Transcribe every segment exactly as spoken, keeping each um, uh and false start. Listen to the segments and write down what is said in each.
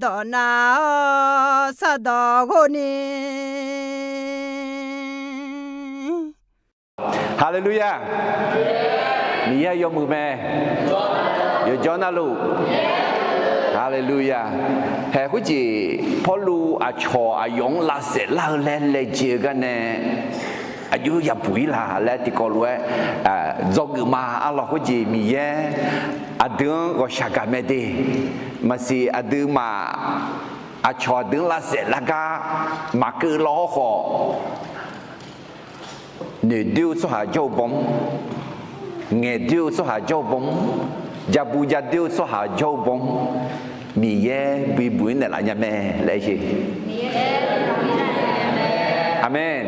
dawq nav-awr sardawq ghov ni. Haleluya! Miqyaer yawmuiq mae. Yawqjawr navluf. Haleluya! Haeq khoerjeq Pawrluv aqcawq aqyawf-anr lavsaef lar-eu laer laejae-eu gar nae aqjox yabuq-ir la laer tiqkawv lof-aer dzawgeuf ma. Arlawq, khoerjeq Miqyaer aqdui-anr ghawqshaq gaq mae de. Maqsiq aqduimaf aqcawq aqdui-anr lavsaef lar gar maqkeuv law-awr khawf, noeq doer-eu tsawrhaq jawr-eu bawm, ngaeq doer-eu tsawrhaq jawr-eu bawm, jabu jadoer-eu tsawrhaq jawr-eu bawm, Miqyaer bibuq-ir naeqlaf nya mae laer aer-eu. Aqmeq.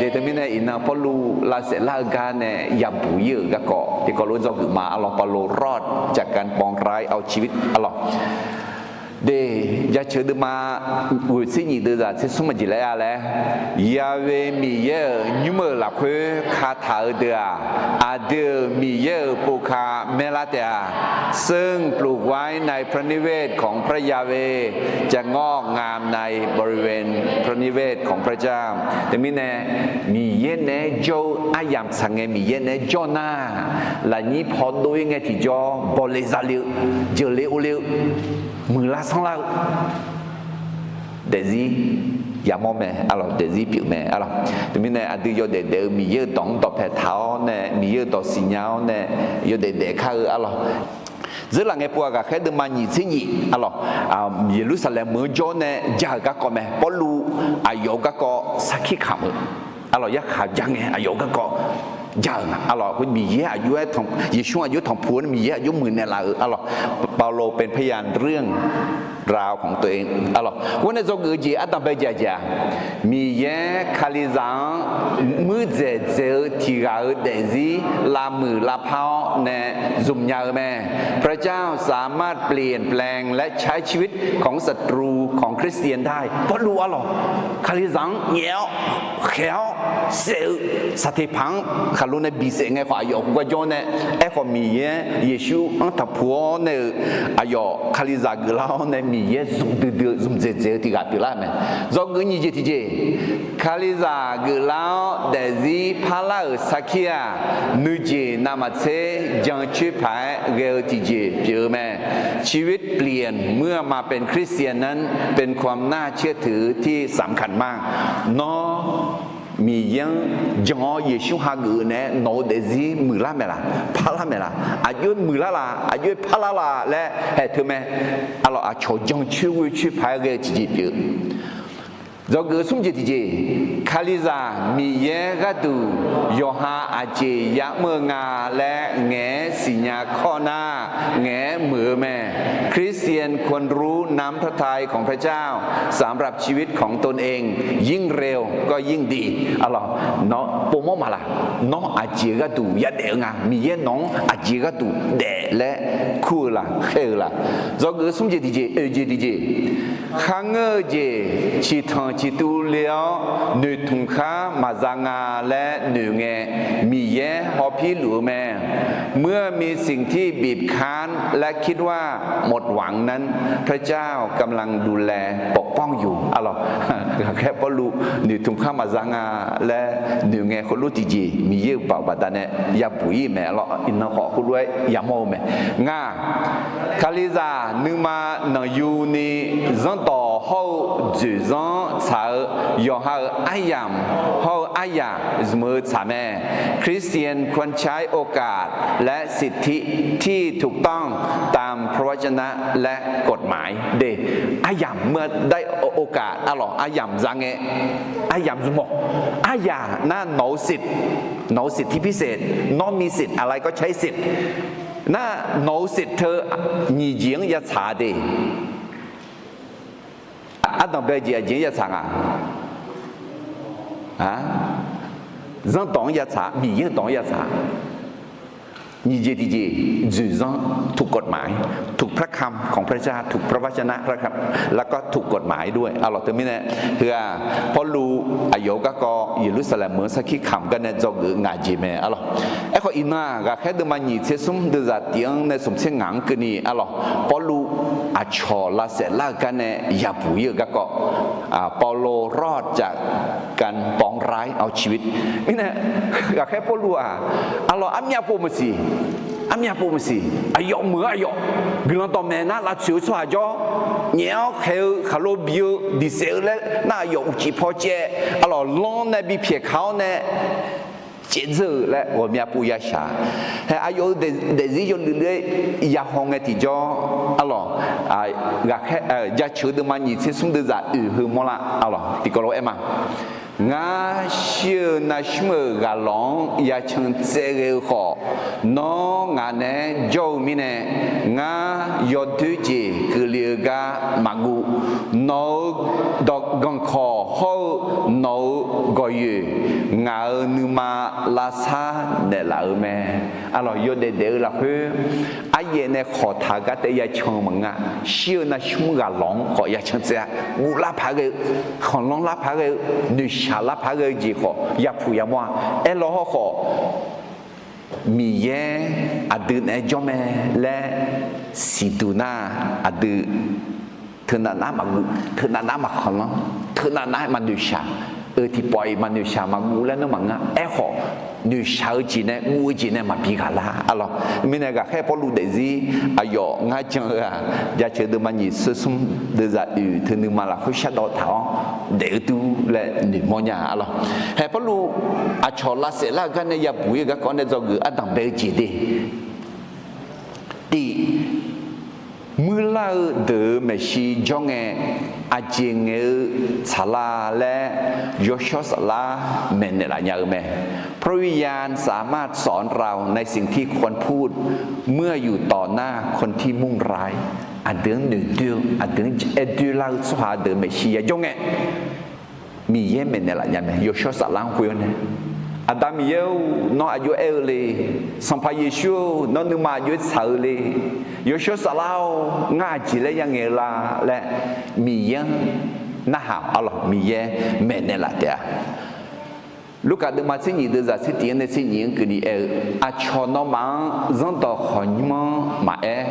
De teumirnae iqnan Pawrluv lavsaef lar-eu gar nae yabuq-ir-euq garkawv tiqkawv lof-aer dzawgeuf ma. Arlawq, เปาโลรอดจากการปองร้ายเอาชีวิต arlawq. De, jaceuq deuvma ghoeq tser nyif deuvzaq tser smr aqjeq laer-a laer, Yahweh Miqyaer-euq nymr-euq lafkhoer kataq-eu deuq-aq, aqdui-euq Miqyaer-euq povka maerlar taef-a. ซึ่งปลูกไว้ในพระนิเวศของพระยาเวห์ จะงอกงามในบริเวณพระนิเวศของพระเจ้า Teumirnae, Miqyaer naeq-aer jawr-eu aryamq tsaq ngae Miqyaer naeq-aer jawr nar, lafnyir paw dov-ir ngae tiqjawr bawle zale-eu, jeuqle ovle-eu, muiqlar sanrlar-eu daefzir yamawr mae. Arlawq, daefzir pyeuf mae. Arlawq, teumirnae aqdui yawdaef daef-eu Miqyaer-euq dawq-anr dawqpae taq-awr nae, Miqyaer-euq dawq siqnya-awr nae, yawdaef daef kar-eu. Arlawq, dzeurlaf ngae pov-aq ghaqkhaer deuvma nyiq tser nyif. Arlawq, Yeqlursaqlaeq meuq-anr jawr nae ja-euq garkawv mae. Pawrluv aqyawf-euq garkawv sarkir kamq-eu, arlawq, yarkhaq ja ngae aqyawf-euq garkawv ja-euq nga. Arlawq, Miqyaer aqjox-aer, Yeqsur aqjox tanqpuq-awr nae Miqyaer aqjox muiqnaeq laf-euq. Arlawq, เปาโลเป็นพยานเรื่องราวของตัวเอง Arlawq, khoer nae dzawgeuf-eu jeq ardanqbae jeq aqjeq-aq, Miqyaer Kalizaq-anr muirdzaeq dzaeq-eu tiq ghaq-euq daefzir lavmuiq lavpar-awr nae zmqnya-eu mae. พระเจ้าสามารถเปลี่ยนแปลงและใช้ชีวิตของศัตรูของคริสเตียนได้ Pawrluv arlawq, Kalizaq-anr nyaef-awr khaeq-awr saef-eu saqteq paq-anr khaqlo nae bisaef ngae khawf aqyawf khoergar jawr nae, aerkhawf Miqyaer Yeqsur-anr tanqpuq-awr nae-euq aqyawf Kalizaq geuflar-awr nae Miqyaer zmq duidui-eu zmqdzaeq dzaeq-eu tiq ghaq pyeuflar mae. Dzawgeuf nyiq jeq tiqjeq, Kalizaq geuflar-awr daefzir parlar-euq sarkir-aq, nuijeq navmaqtser jancoer paq-aer ghae-eu tiqjeq pyeuf-eu mae. ชีวิตเปลี่ยนเมื่อมาเป็นคริสเตียนนั้นเป็นความน่าเชื่อถือที่สำคัญมาก Nawr Miqyaer-anr jan-awr Yeqsur hageuf-eu naeq-aer nawq-eu daefzir muiqlar maeq laf, parlar maeq laf, aqjox muiqlar laf, aqjox parlar laf laer haeq teu mae. Arlawq, aqcawq jancoer ghoecoer paq-aer ghae-eu tiqjeq pyeuf-eu. Dzawgeuf smr jeq tiqjeq, Kalizaq Miqyaer gharduq yawqha aqjeq yamr-eu nga laer ngaeq-aer siqnya kawr nar, ngaeq-aer muiq-eu mae. คริสเตียนควรรู้น้ำพระทัยของพระเจ้าสำหรับชีวิตของตนเองยิ่งเร็วก็ยิ่งดี Arlawq, nawr povmawr maqlaq, nawr aqjeq gharduq yadaef-eu nga, Miqyaer nawq-anr aqjeq gharduq daef laer kur-eu laf, khaer-eu laf. Dzawgeuf smr jeq tiqjeq, oeq jeq tiqjeq, kharngeur-eu jeq ciqtanq ciqtuv le-awr noeqtmq khar maqza nga laer noeq ngae, Miqyaer hawpir luf-eu mae. เมื่อมีสิ่งที่บีบคั้นและคิดว่าหมดหวังนั้น พระเจ้ากำลังดูแลปกป้องอยู่ Arlawq, ghaqkhaer Pawrluv noeqtmq khar maqza nga laer noeq ngae khoerlof tiqjeq Miqyaer-euq baoq baqdanae yabuq-ir mae. Arlawq, iqnan khawf khoerlof-aer yamawr-eu mae. Ngaq, Kalizaq nuima nanqyuni zanrdawq hawr-eu dzoeqzanr tsaq-eu yawqha-euq aryamq hawr-eu aryaq zmq-eu tsaq mae. คริสเตียนควรใช้โอกาสและสิทธิที่ถูกต้องตามพระวจนะและกฎหมาย De, aryamq muiq-a daef-eu โอกาส arlawq, aryamq za ngae, aryamq zmq-awq. Aryaq nar nawq-eu สิทธิ์, nawq-eu สิทธิพิเศษ, nawr mi สิทธิ์, aqlai kawv cae สิทธิ์. Nar nawq-eu สิทธิ์ teu nyiq jeq-anr yatsaq-a de. Ardanqbae jeq aqjeq-anr yatsaq nga? Zanrdawq-anr yatsaq, Miqyaer-eu dawq-anr yatsaq. Nyiq jeq tiqjeq, dzoeqzanr, ถูกกฎหมาย, ถูกพระคัมภีร์ คำของพระเจ้า ถูกพระวจนะ พระคำ แล้วก็ถูกกฎหมายด้วย arlawq. Teumirnae heu-aq, Pawrluv aqyawf-eu garkawv Yeqlursaqlaeq meuq-anr sarkir kamq gar nae dzawgeuf-eu ngaq jeq mae, arlawq. Aerkhawf, iqnan-aq, ghaqkhaer deuvma nyiq tser smr deuvzaq tiq-anr nae smq tser ngaq-anr keuvni, arlawq, Pawrluv aqcawq lavsaef lar-eu gar nae yabuq ir-eu garkawv, เปาโลรอดจากการปองร้ายเอาชีวิต mirnae, ghaqkhaer Pawrluv-aq, arlawq, armyav pov maqsiq, armyav pov maqsiq, aqyawf meuq-eu aqyawf, guiqlanq dawqmaeq nar lavtsoeq-eu tsawrhaq jawr, nyaef-awr khaeq-eu khaqlo bi-eu diqsaef-eu laer nar aqyawf uqcif paw caev, arlawq, lanr nae bipyaeq ka-awr nae caev dzeur-euq laer ghawqmya pov ya shaq. Hae, aqyawf-euq daefzir yawluiv luiv-aer yahaw ngae tiqjawr, arlawq, ghaqkhaer jaceuq-eu deuvma nyiq tser smr deuvzaq oeq heu mawrlar, arlawq, tiqkawv lof-aer ma. Ngar shir-eu navshmr-euq ghaqlawq-anr yacan tsaev ghae-eu khawf, nawr ngaq naeq-aer jawr-eu mirnae, ngar yawdoer jeq keuvle-eu gar maqguv. Nawq-euq dawq ganqkawq hawr-eu nawq-euq gawqyoeq ngaq-euq nuima lavsar naeqlaf-euq mae. Arlawq, yawdaef daef-eu lafkhoer aryaef nae khawqtaq-eu gar taef yacan-eu maqngeur-a. Shir-eu navshmr ghaqlawq-anr khawf yacan tsaev-a. Guvlar paq-aer ghae-eu, khanqlanr lar paq-aer ghae-eu, noeqshaq lar paq-aer ghae-eu jeq khawf yapuq yamawr-a. Aerlawr hawrkhawf, Miqyaer aqdui naeq-aer jawr mae laer siqduq nar, aqdui teunav nav-aer maqguv, teunav nav-aer maqkhanqlanr, teunav nav-aer maqnoeqshaq, eu tiqpawf-iq maqnoeqshaq maqguv laer nawr maqngeur. Aerkhawf, noeqshaq-eu jeq nae guv-eu jeq nae maqbi ghaq lar, arlawq. Mirnae ghaqkhaer Pawrluv daefzir aqyawf ngar jan-eu-aq, jaceuq deuvma nyiq tser smr deuvzaq oeq teu nuima lafkhoer shardawv taq-awr daef-eu dur laer noeqmawr nya, arlawq. Hae, Pawrluv aqcawq lavsaef lar-eu gar nae yabuq ir-eu garkawv nae dzawgeuf ardanq bae-eu jeq de. Tiq, muirlar-eu deuq-euq maeqshi jawr ngae, aqjeq ngaeq-eu tsaqlar laer yawshawr saflar maeqnaeq laf nya-eu mae. เพราะวิญญาณสามารถสอนเราในสิ่งที่ควรพูด เมื่ออยู่ต่อหน้าคนที่มุ่งร้าย Aqdui-anr noeqdoer-eu, aqdui-anr aer doer lar-eu tsawrhaq deuq maeqshi yajawr ngae, Miqyaer maeqnaeq laf nya mae, yawshawr saflar-anr khoer-awr nae. Aqda Miqyaer-or, nawr aqjox aer-eu le. Sanqpaq Yeqsur-or, nawr nuima aqjox-aer tsaq-eu le. Yawshawr saflar-or, ngar aqjeq laer yangaeq-eu la laer, Miqyaer-anr narhaq, arlawq, Miqyaer maeqnaeq laf taef-a. Lurkaf deuvma tser nyiq deuvzaq tser tiq-anr nae tser nyiq-anr keuvni aer-eu, aqcawq nawmaf-anr zanrdawq khawqnymr-anr maqaer,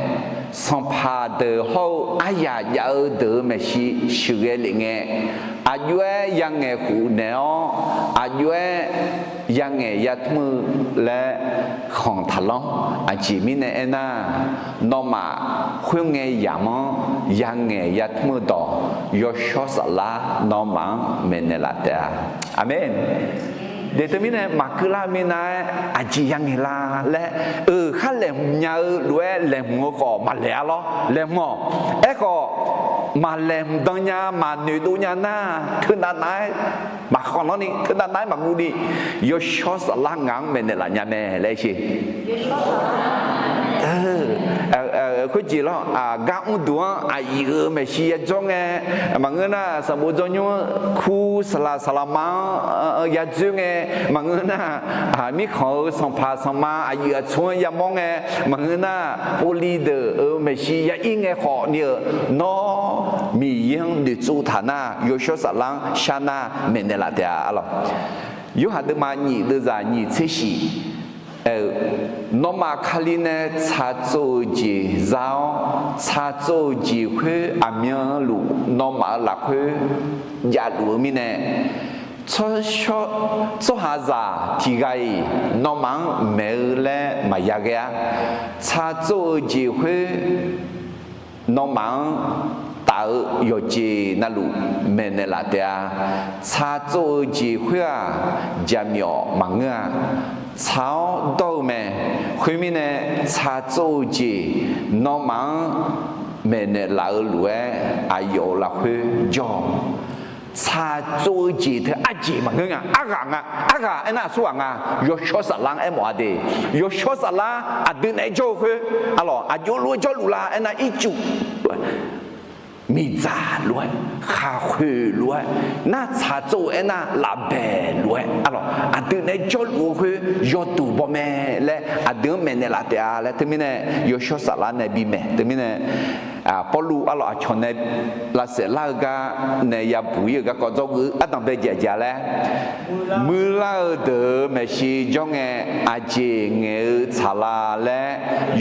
sanqpaq deuq hawr-eu aryaq jav-eu deuq-euq maeqshi sheuqghae lef ngae, aqjox-aer yangaeq khofnaeq-awr, aqjox-aer yangaeq yatmr-eu laer khanq taqlanr. Aqjeq mirnae aernar, nawmaf khoerngae yamq-anr yangaeq yatmr-eu dawq, yawshawr saflar nawmaf-anr maeqnaeq laf taef-a. Aqmeq. Deq teumirnae maqkeuv lar-eu minav-aer aqjeq yangaeq la laer, euq khar laeqhmq nya-eu lof-aer laeqhmq-eu khawf maqlaeq-a lawr, laeqhmq-awq. Aerkhawf, maqlaeqhmq dan nya, maqnoeqdov nya nar, teunav nav-aer maqkhanqlanr ni, teunav nav-aer maqguv ni, yawshawr saflar ngaq-anr maeqnaeq laf nya mae laer sher. Khoerjeq lawr, gar mrduq-anr aqyuif-euq maeqshi yajawr ngae, maqngeur nar, sanqbof dzawnymr-anr kur saqlaq saqlaqma-anr yadzoer ngae, maqngeur nar, mirkhanq-euq sanqpaq sanqma aqyuif aqtsu-anr yamawr ngae, maqngeur nar, povli deuq-euq maeqshi ya ir ngae khawf ni-euq, nawr Miqyaer-anr noeqtsov taq nar, yawshawr saflar-anr shar nar maeqnaeq laf taef-a, arlawq. Yorhaq deuvma nyiq deuvzaq nyiq tser shif aer-eu, nawmaf Kali nae tsaqtsov-euq jeq za-awr, tsaqtsov-euq jeq khoer aqmyanluf nawmaf-euq lafkhoer javluf-eu mirnae, tsawrhaqzaq tiq ghaq-iq nawmaf-anr maeq-eu laer maqya ghae-ar. Tsaqtsov-euq jeq khoer nawmaf-anr taf-eu yawqjeq navluf maeqnaeq laf taef-a. Tsaqtsov-euq jeq khoer-aq, jaqmyawf maqngeur-a. Tsaq-awr dawr-eu mae. Khoermirnae, tsaqtsov-euq jeq nawmaf-anr maeqnaeq laf-eu lof-aer, aqyawf-euq lafkhoer jawr-awq. Tsaqtsov-eu jeq teu arjeq maqngeur nga, arghaq nga, arghaq aernar aqsurghaq nga, yawshawr saflar-anr aermawf-a de. Yawshawr saflar aqdui naeq-aer jawr-eu khoer, arlawq, aqjox lof-aer jawrluf la aernar ircuf miqdzaq lof-aer, khaqkhoeq lof-aer, nartsaq tsov-eu aernar lafbaeq lof-aer, arlawq aqdui nae jawrluf-eu khoer yawduq baw mae laer aqdui-anr maeqnaeq laf taef-a laer teumirnae Yawshawr Saflar nae bimaeq. Teumirnae Pawrluv arlawq aqcawq nae lavsaef lar-eu gar nae yabuq ir-euq garkawv dzawrgeuf ardanq bae jeq aqjeq-a laer, muirlar-eu deuq-euq maeqshi jawr ngae, aqjeq ngaeq-eu tsaqla laer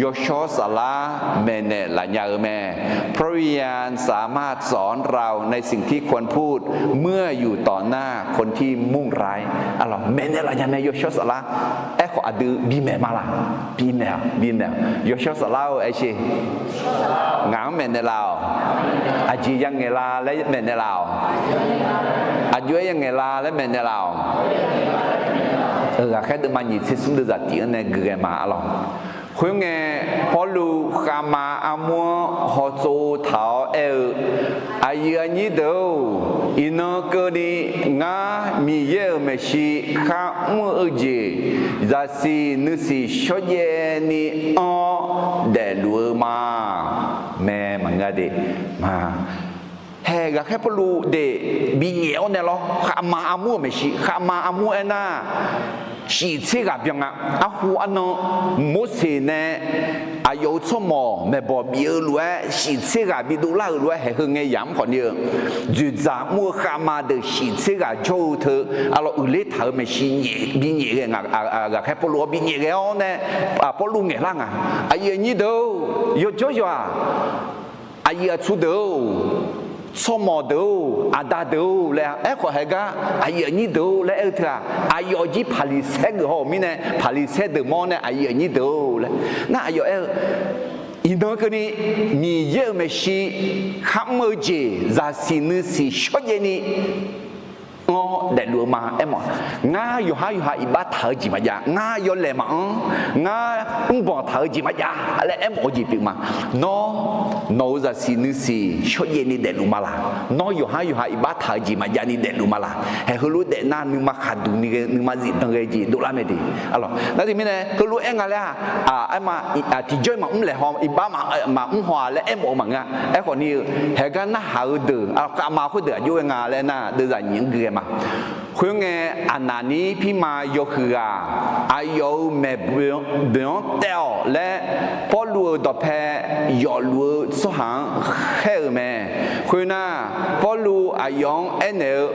Yawshawr Saflar maeqnaeq laf nya-eu mae. เพราะวิญญาณสามารถสอนเราในสิ่งที่ควรพูด เมื่ออยู่ต่อหน้าคนที่มุ่งร้าย arlawq maeqnaeq laf nya mae Yawshawr Saflar. Aerkhawf aqdui bimaeq ma laq? Bimaeq-aq bimaeq-aq. Yawshawr Saflar-or aer sher. Ngaq-anr maeqnaeq laf-awq. Aqjeq ya ngaeq la laer maeqnaeq laf-awq. Aqjox-aer ya ngaeq la laer maeqnaeq laf-awq. Ghaqkhaer deuvma nyiq tser smr deuvzaq tiq-anr nae gui ghae ma arlawq. Khoerngae, Pawrluv khavma armur-anr hawtsov taq-awr aer-eu, Aqyuif aqnyir deuq-or, iqnan keuvni ngar Miqyaer-euq maeqshi kharmr-eu jeq zaqsiq nuisiq shawrjaev ni anr-awr daefluf-eu ma. Mae maqngeur de. Haeq ghaqkhaer Pawrluv de binyaef-awr nae lawr, khavma armur-euq maeqshi, khavma armur aernar, shif tser ghaq byan nga. Arhu arnan Morseq nae aqyawf-euq tsawrmawq maeqbawq bif-eu lof-aer shif tser ghaq bidov lar-euq lof-aer haeq heu ngae yamq khawf ni-eu, dzoeqdzaq mr-eu khavma deuq shif tser ghaq jawr-eu teu, arlawq uiqler taq-euq maeqshi nyaef binyaef ghae nga. Ghaqkhaer Pawrluv-awr binyaef ghae-awr nae, Pawrluv ngaeqlar nga. Aqyuif aqnyir deuq-or, yawjawr yawq-aq, aqyuif aqtsu deuq-or, tsawrmawq deuq-or, aqda deuq-or laer-a. Aerkhawf haeq gar aqyuif aqnyir deuq-or laer aer-eu teu-aq, aqyawf jir Paqliqsaer geuf haw-euq mirnae, Paqliqsaer deuq mawr nae aqyuif aqnyir deuq-or laer. Nar aqyawf aer-eu, iqnan keuvni Miqyaer-euq maeqshi kharmr-eu jeq zaqsiq nuisiq shawrjaev ni anr-awr daefluf-eu ma aermawf. Ngar yawqhar yawqha iqbax taq-eu jeq maqjav, ngar yawlaeq maqanr, ngar mrbanq taq-eu jeq maqjav laer aermawf-eu jeq pyeuf ma. Nawr, nawq-euq zaqsiq nuisiq shawrjaev ni daefluf ma laq? Nawr yawqhar yawqha iqbax taq-eu jeq maqjav ni daefluf ma laq? Haeq heulof-aer daef nar nuima khaqduq ni ghae, nuima zifdan ghae jeq dovlar mae de. Arlawq nar teumirnae heulof-aer aer nga laer-aq, aerma, tiqjawr-iq maqmr laeq haw, iqbax maqmr haw-a laer aermawf-eu maqngeur-a. Aerkhawf ni-eu, haeq gar narhaq-eu deuq, khavma khoerdeuq aqjox ghae nga laer nar deuvzaq nyiq-anr gui ghae ma. Khoerngae, Aqnaqnir pirma yawhuiq ghaq aqyawf-euq maeqboeq-anr taev-awq laer, Pawrluv-euq dawqpae yawfluf-eu tsawrhaq-anr khaer-euq mae. Khoernar, Pawrluv aqyawf-anr aernaeq-eu,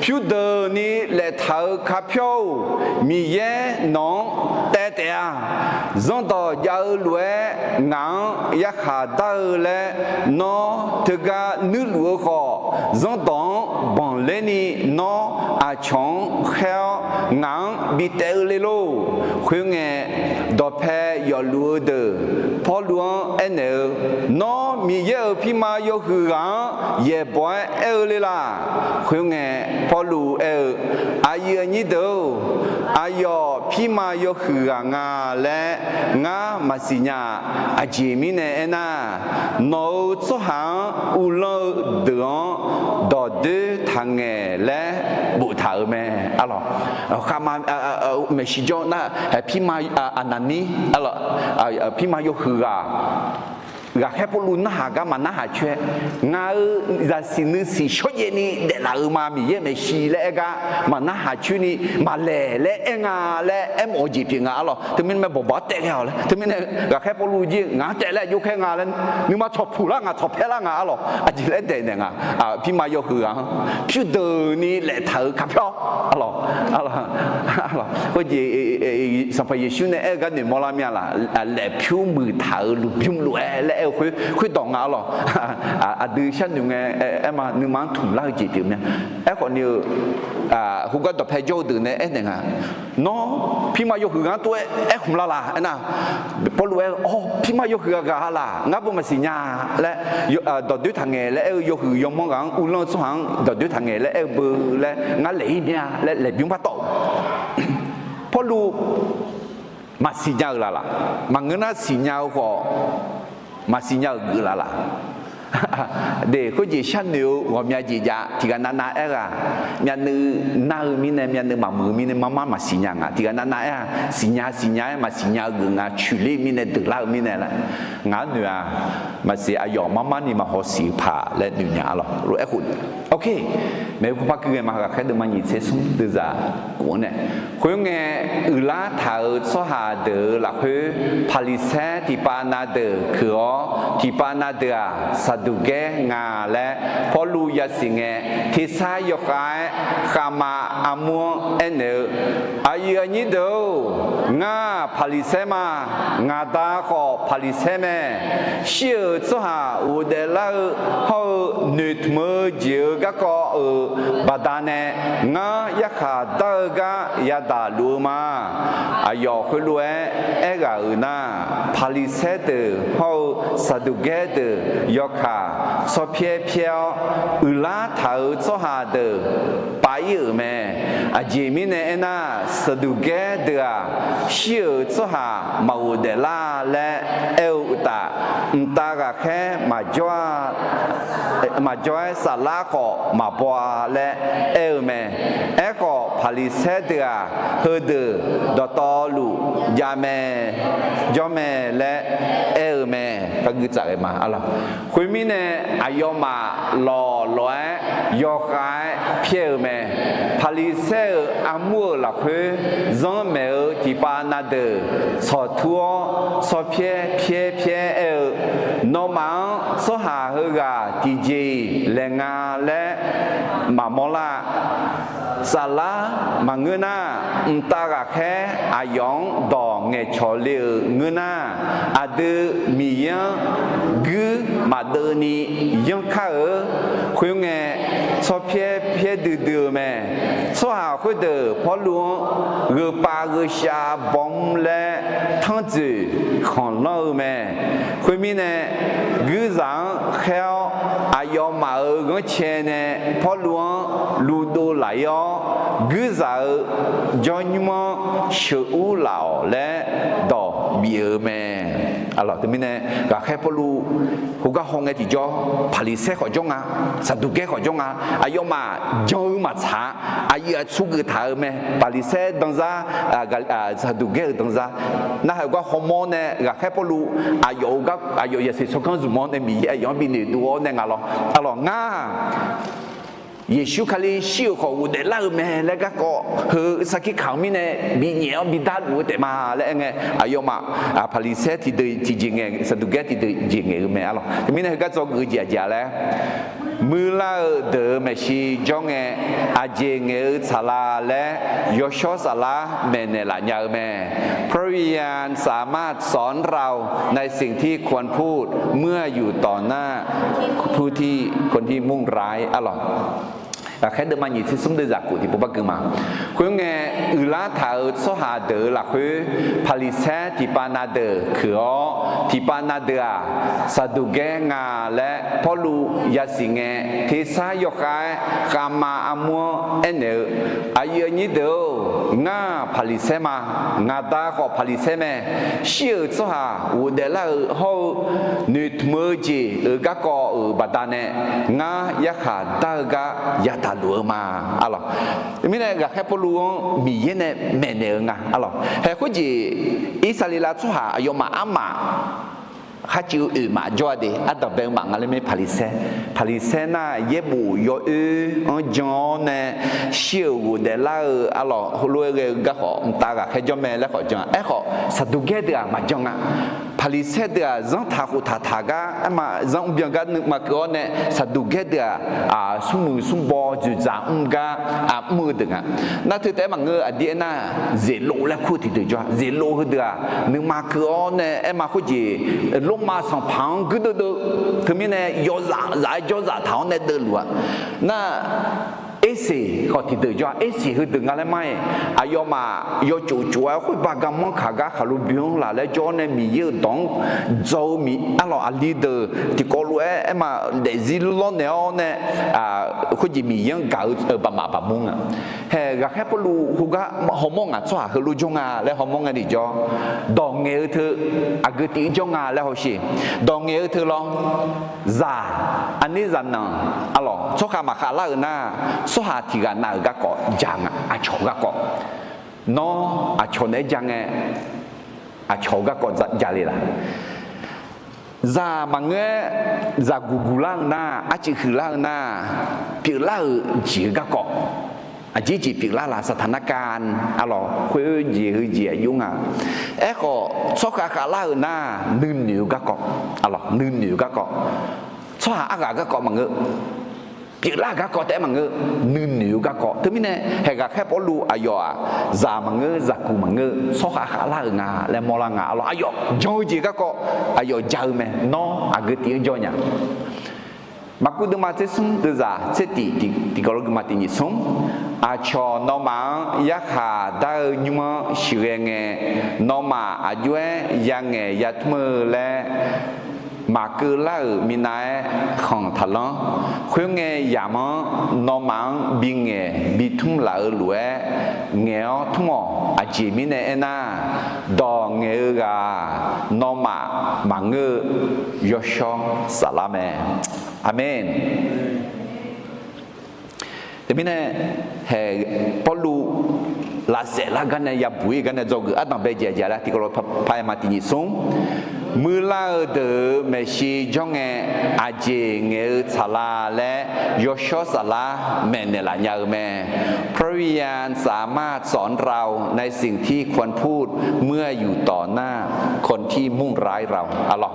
Pyurdeuq ni laeftaq-euq kapyawr-or, Miqyaer nawq-anr taev taef-a. Zanrdawq jav-eu lof-aer ngaq-anr yarkhaq dar-eu laer nawr teugar nuirluf-eu khawf, zanrdawq-anr banqler ni nawr aqcawq-anr khaer-awr ngaq-anr bi taev-eu le lor. Khoerngae, dawqpae yawfluf-eu deuq Pawrluv-anr aernaeq-eu, Nawr Miqyaer-euq pirma yawhuiq ghaq-anr yaeqbawq-aer aer-eu le laq? Khoerngae, Pawrluv aer-eu, Aqyuif aqnyir deuq-or, aqyawf pirma yawhuiq ghaq nga laer ngar maqsiq nya-a. Aqjeq mirnae aernar, nawq-euq tsawrhaq-anr uvlanr-eu deuq-anr dawqdoer taqngaeq laer boftaq-euq mae. Arlawq, khavma maeqshi jawr nar, pirma Aqnaqnir, arlawq, pirma yawhuiq ghaq, ghaqkhaer Pawrluv narhaq gar maqnarhaq coer-aer, ngaq-euq zaqsiq nuisiq shawrjaev ni daeflaf-euq ma, Miqyaer maeqshi laer aer gar maqnarhaq coer ni maqlaeq laer aer nga laer aermawf-eu jeq pyeuf nga. Arlawq, teumirnae mae bawqbawq-anr taev ghae-awq laer, teumirnae ghaqkhaer Pawrluv jir ngaq-anr taev laer aqjox khaer nga laer, nuima tsawqpuq lar ngaq, tsawqpaer lar ngaq. Arlawq, aqjeq laer daeq naeq nga. Pirma yawhuiq ghaq-anr pyurdeuq ni laeftaq-euq kapyawr, arlawq, arlawq, khoerjeq Sanqpaq Yeqsur nae aer-eu gar noeqmawr lar mir-a laq? Laef pyur muiq taq-euq lmqbymr lof-aer laer aer-eu khoer, khoerdawq nga. Arlawq, aqdui sharnoeq ngae aerma nuima-anr tmq lar-eu jeq pyeuf mir-a. Aerkhawf ni-eu, khoergar dawqpae jawr-eu deuq nae aernaeq nga, Nawr pirma yawhuiq ghaq-anr tov-aer aer khmq la laq? Aernar, Pawrluv aer-eu, Awr, pirma yawhuiq ghaq ghaq-a laq? Ngar beu maqsiq nya laer, dawqdoer taqngaeq laer aer-eu yawhuiq yawmanr ghaq-anr uvlanr-eu tsawrhaq-anr dawqdoer taqngaeq laer aer-eu beu laer ngar laeq-ir mir-a laer laeqbymr par tawv-euq. Pawrluv maqsiq nya-euq laq laq? Maqngeur nar siqnya-eu khawf, maqsiq nya-euq geuf laf laq? De, khoerjeq sharnoeq-eu ghawqmya jeq jav tiqghaq navnav aerghaq, myavnuiv nar-eu mirnae, myavnuiv maqmuiq-eu mirnae, marmar maqsiq nya nga. Tiqghaq navnav aer-a, siqnya siqnya-aer maqsiq nya-eu geuf nga, coeqler-eu mirnae, deuqlar-eu mirnae laer. Ngaq-anr noeq-a, maqsiq aqyawf marmar ni maqhaw siq-eu paq laer noeq nya-a lawq. Lof-aer khof, ok, maeqhu paw par gui ghae ma, ghaqkhaer deuvma nyiq tser smr deuvzaq kof-anr nae. Khoerngae, uiqlar taq-euq tsawrhaq deuq-euq lafkhoer, Paqliqsaer tiqpav na deuq keuq-awr, tiqpav na deuq-aq, Saqduqgaer nga laer Pawrluv yasiq ngae, tersar yawkhav-aer khavma armur-anr aernaeq-eu, Aqyuif aqnyir deuq-or, ngar Paqliqsaer ma. Ngaq Da khawf Paqliqsaer mae. Shir-euq tsawrhaq ghofdaef lar-eu hawr-eu noeqtmq-eu jeq-euq garkawv-euq baqdanae, ngar yarkhaq dar-eu gar yadaq luf-eu ma. Aqyawf khoerlof-aer aerghaq-euq nar, Paqliqsaer deuq hawr-eu Saqduqgaer deuq yawkaq tsawrpyaer pyaer-awr, uiqlar taq-euq tsawrhaq deuq pav-ir-euq mae. Aqjeq mirnae aernar, Saqduqgaer deuq-aq, shir-euq tsawrhaq maqghofdaef lar laer aer-eu uqtaf, mqtav ghaqkhaer maqjawr-a, maqjawr-aer saflar khawf maqbaw-a laer aer-eu mae. Aerkhawf, Paqliqsaer deuq-aq, heudeuq dawqtawvluf javmae, jawr mae laer aer-eu mae. Par gui tsaf ghae ma. Khoermirnae, aqyawfmaf lawqlof-aer yawkhav-aer pyaer-eu mae. Paqliqsaer-euq armur-euq lafkhoer zanrmaeq-eu tiqpav na deuq tsawqtur-awr, tsawrpyaer pyaer pyaer aer-eu, Nawmaf-anr tsawrhaq heughaq tiqjeq-iq laeq nga laer maqmawr lar-a. Saflar maqngeur nar, mqtav ghaqkhaer aqyawf-anr dawq ngaeqcawq le-euq ngeur nar, aqdui Miqyaer-anr guir maqdeuv ni yanr kar-eu. Khoerngae, tsawrpyaer pyaer duidui-eu mae. Tsawrhaq khoerdeuq Pawrluv-anr gheupav gheushar bawmr laer tanrjoeq khanqlanr-eu mae. Khoermirnae, guirzaq-anr khaer-awr, aqyawfmaf-euq ghanrcae nae Pawrluv-anr luvdov laf-ir-awr, guirzaq-euq jawrnymr-anr sheuqur laf-awq laer dawq bif-eu mae. Teumirnae, ghaqkhaer Pawrluv heugar hawngae tiqjawr, Paqliqsaer khawf jawr nga, Saqduqgaer khawf jawr nga. Aqyawfmaf jan-eu maqtsaq-a. Aqyuif aqtsu geuf taq-euq mae. Paqliqsaer danzar, Saqduqgaer-euq danzar. Narhaq-eu gar hawmawr nae ghaqkhaer Pawrluv aqyawf-euq gar, aqyawf yasiq tsawrganr zmq-awr nae Miqyaer aqyawf-anr bi noeqdov-awr nae nga lawr. Aqlawq ngar Yeqsur Kali shir-euq khawf ghofdaef lar-eu mae laer garkawv heu sarkir kaq-eu mirnae binyaef-awr bidar luf-eu taef ma laer aer ngae, aqyawfmaf Paqliqsaer tiqdeuq tiqjeq ngae, Saqduqgaer tiqdeuq jeq ngaeq-eu mae. Aqlawq teumirnae heugar dzawgeuf-eu jeq aqjeq-a laer, muiqlar-eu deuq-euq maeqshi jawr ngae, aqjeq ngaeq-eu tsaqlaq laer yawshawr saflar maeqnaeq laf nya-eu mae. พระวิญญาณสามารถสอนเราในสิ่งที่ควรพูดเมื่ออยู่ต่อหน้าผู้ที่ คนที่มุ่งร้าย Aqlawq, ghaqkhaer deuvma nyiq tser smr deuvzaq kof tiqpov bar gui ma. Khoerngae, uiqlar taq-euq tsawrhaq deuq-euq lafkhoer, Paqliqsaer tiqpav na deuq keuq-awr, tiqpav na deuq-aq, Saqduqgaer nga laer Pawrluv yasiq ngae, tersar yawkhav-aer khavma armur-anr aernaeq-eu, Aqyuif aqnyir deuq-or, ngar Paqliqsaer ma. Ngaq Da khawf Paqliqsaer mae. Shir-euq tsawrhaq ghofdaef lar-eu hawr-eu noeqtmq-eu jeq-euq garkawv-euq baqdanae, ngar yarkhaq dar-eu gar yadaq luf-eu ma. Aqlawq, mirnae ghaqkhaer Pawrluv-anr Miqyaer nae maeqnaeq-eu nga. Aqlawq, haeq khoerjeq Irsaqleqlav tsawrhaq aqyawfmaf armaf kharcuiv-eu oeq maf jawr-a de, ardanq bae-eu maf nga laer mae. Paqliqsaer, Paqliqsaer nar yaerbof yawoer-anr jan-awr nae shir-euq ghofdaef lar-eu, aqlawq, heulof-aer ghae-eu gar khawf mqtav ghaqkhaer jawr mae laer khawf jan-a. Aerkhawf, Saqduqgaer deuq-aq maqjan nga. Paqliqsaer deuq-aq zanrtaq khoftaq taq gar, aerma zanr mrbyan gar nuima keuv-awr nae, Saqduqgaer deuq-aq smrmuiq smrbaw dzoeqdzaq mr gar mr-eu deuq nga. Nar teu taef-aer maqngeur-eu aqdir aernar, zeqlov laer kur-eu tiqdeuq jawr-a. Zeqlov heudeuq-aq nuima keuv-awr nae aerma khoerjeq, Lormav sanqpaq-anr guirdeuv deuv, teumirnae yawzaf zaf-aer jawrzaf taq-awr nae deuvluf-a. Nar, Erseq khawf tiqdeuq jawr-a. Erseq heudeuq nga laer mar-iq, aqyawfmaf yawtsuf tsuf-aer khoerba garmanr kaq gar khaqlo bymr laf laer jawr-awr nae Miqyaer-euq dawq-anr dzaw-eu mi arlawq aqli deuq tiqkawv lof-aer aerma daefzir lawrnaeq-awr nae khoerjeq Miqyaer-anr gaq-eu baqmaf baqmur nga. Haeq ghaqkhaer Pawrluv khoergar hawmawr ngaq tsawrhaq heulof jawr nga laer hawmawr ngae tiqjawr, dawq ngaeq-eu teu aqgeu tif-anr jawr nga laer hawsher. Dawq ngaeq-eu teu lawr, zaq, aqner zaqnanq arlawq tsawrkhav maqkhav lar-euq nar, tsawrhaq tiq ghaq nav-euq garkawv ja nga, aqcawq garkawv. Nawr aqcawq naeq-aer ja ngae, aqcawq-eu garkawv ja le laq? Zaq maqngeur-aer zaqguq guq lar-eu nar, arcuif huiq lar-eu nar, pyeuflar-euq jeq-eu garkawv. Aqjeq jeq pyeuflar laq, saqtaq narkar arlawq khoerjeq heujeq aqjox nga. Aerkhawf tsawrkhav khavlar-euq nar, nuinoeq-eu garkawv, arlawq nuinoeq-eu garkawv. Tsawrhaq arghaq garkawv maqngeur, pyeuflar-euq garkawv taef-aer maqngeur, nuinoeq-eu garkawv. Teumirnae haeq ghaqkhaer Pawrluv aqyawf-aq, zaq maqngeur zaqguq maqngeur tsawrkhav khavlar-euq nga laer mawrlar nga arlawq. Aqyawf jan-eu jeq garkawv aqyawf ja-eu mae. Nawr aqgeu tif-anr jawr nya? Maqkuv deuvma tser smr deuvzaq tser tif tiqkawv lof geufmaf tiq nyiq smr. Aqcawq nawmaf-anr yarkhaq dar-eu nymr-anr sheuqghae ngae, nawmaf aqjox-aer yangaeq yatmr-eu laer maqkeuv lar-euq minav-aer khanq taqlanr. Khoerngae yamq-anr nawmaf-anr bingaeq bitmr laf-eu lof-aer ngaeq-awr tmr-awq. Aqjeq mirnae aernar, dawq ngaeq-eu ghaq-aq, nawmaf maqngeur-eu yawshawr saflar mae. Aqmeq. Teumirnae haeq Pawrluv lavsaef lar gar nae yabuq-ir gar nae dzawgeuf ardanq bae jeq aqjeq laer tiqkawv lof paq-aer ma tiq nyiq smr. Muiqlar-eu deuq-euq maeqshi jawr ngae, aqjeq ngaeq-eu tsaqlar laer yawshawr saflar maeqnaeq laf nya-eu mae. เพราะวิญญาณสามารถสอนเราในสิ่งที่ควรพูดเมื่ออยู่ต่อหน้าคนที่มุ่งร้ายเรา arlawq.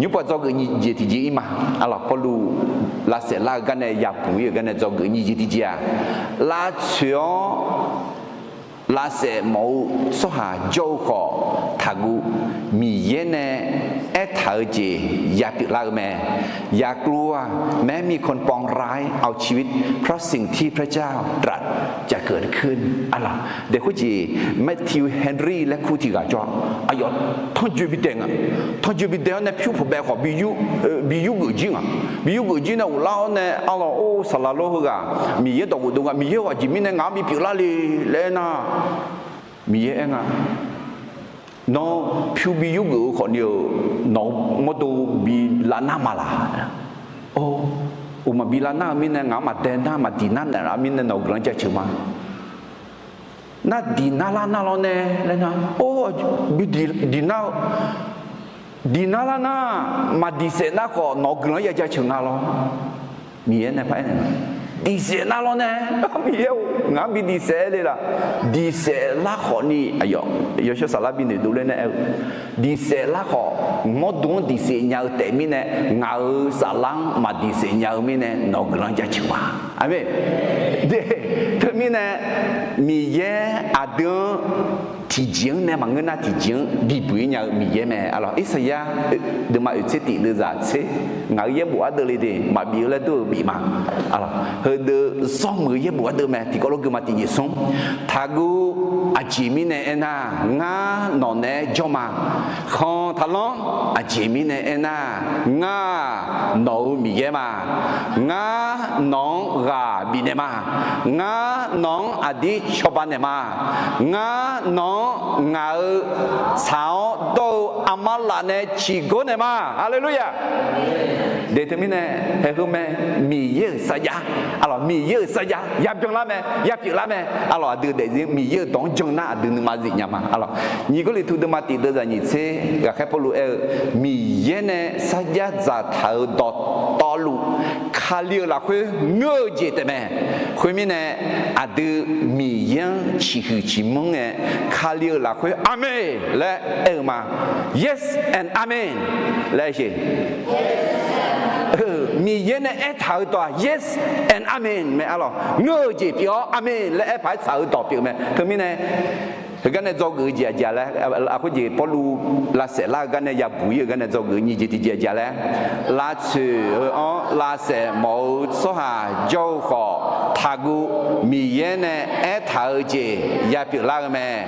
Nymrpov dzawgeuf nyiq jeq tiqjeq-ir ma. Arlawq Pawrluv lavsaef lar-eu gar nae yabuq-ir-euq gar nae dzawgeuf nyiq jeq tiqjeq-aq, lavtsoeq-awr lavsaef mawf-eu tsawrhaq jawr-eu khawf taqguv, Miqyaer nae aertaq-eu jeq yapyeuf lar-eu mae. อย่ากลัว แม้มีคนปองร้ายเอาชีวิต เพราะสิ่งที่พระเจ้าตรัสจะเกิดขึ้น arlawq. Daeq khoerjeq Matthew Henry laer kur tiq ghaq jawr-a. Aqyawf tanrjoe bi daeq nga. Tanrjoe bi daeq-awr nae pyur pawqbae khawf bi yur geuf jir nga. Bi yur geuf jir nae ghoflar-awr nae arlawq or saqlaq lor heughaq Miqyaer dawqghof dov nga. Miqyaer-euq aqjeq mirnae ngaq-anr bipyeuf lar le laer aernar, Miqyaer aer nga. Nawr pyur bi yur geuf-eu khawfni-euq nawq-eu mawrdo bi lavnar ma laq? Or, uqmaq bi lavnar-eu mirnae ngaq-anr maqdae nar maqdiq nar naeqlaf-eu mirnae nawq-eu guiqlanq jaceuq ma. Nar diq nar lar nar lawr nae laer nar, or, bi diq nar-eu diq nar lar nar, maqdiq saef nar khawf nawq-eu guiqlanq ya jaceuq nga lawr. Miqyaer nae paraer naeq, diq saef nar lawr nae, Miqyaer-or ngaq-anr bi diq saef le laq? Diq saef lar khawfni aqyawf yawshawr saflar bi noeqdov ler nae aer-eu, diq saef lar khawf mawrdo-anr diq saef nya-eu taef mirnae, ngaq-euq saflar-anr maqdiq saef nya-eu mirnae nawq-eu guiqlanq jaceuq ma. Aqmeq. Teumirnae Miqyaer aqdui-anr tiqjeq-anr nae maqngeur nar tiqjeq-anr bibuq-ir nya-eu Miqyaer mae. Arlawq Irsaqyar deuvma oeq tser tif deuvzaq tser, ngaq-euq yaerbof ardeuv le de maqbif-eu laer dur-eu bif ma. Heudeuq zawr muiq-eu yaerbof ardeuv mae tiqkawv lof geufma tiq nyiq smr. Taqguv, aqjeq mirnae aernar, ngar nawq naeq-aer jawr ma. Khanq taqlanr, aqjeq mirnae aernar, ngar nawq-euq Miqyaer ma. Ngar nawq-anr ghaq bifnaeq ma. Ngar nawq-anr aqdir cawba naeq ma. Ngar nawq-anr ngaq-euq tsaq-awr dawr-eu armar laf nae ciqgor naeq ma. Haleluya. Daeq teumirnae, haeq heu mae, Miqyaer-euq sarjax, arlawq Miqyaer-euq sarjax yabyan lar mae, yapyeuf lar mae. Arlawq aqdui daefzir Miqyaer-euq dawq-anr jan nar aqdui nuima zifnya ma. Arlawq nyiq Gawrliqtu deuvma tif deuvzaq nyiq tser ghaqkhaer Pawrluv aer-eu, Miqyaer nae sarjax dzaqtaq-euq dawqtawvluf Kali-euq lafkhoer ngeur-eu jeq taef mae. Khoermirnae aqdui Miqyaer-anr ciqhuiq ciqmanr ngae, Kali-euq lafkhoer Aqmeq laer aer-eu ma. Yes and Amen laer aer-eu. Miqyaer nae aertaq-euq dawq-aq Yes and Amen mae. Arlawq ngeur-eu jeq pyeuf-awr Aqmeq laer aer paq-aer tsaq-eu dawq pyeuf mae. Teumirnae Heugar nae dzawgeuf-eu jeq aqjeq laer, khoerjeq Pawrluv lavsaef lar-eu gar nae yabuq-ir-euq gar nae dzawgeuf-eu nyiq jeq tiqjeq aqjeq laer, lavtsoeq-eu-anr lavsaef mawf-eu tsawrhaq jawr-eu khawf, taqguv, Miqyaer nae aertaq-eu jeq yapyeuf lar-eu mae.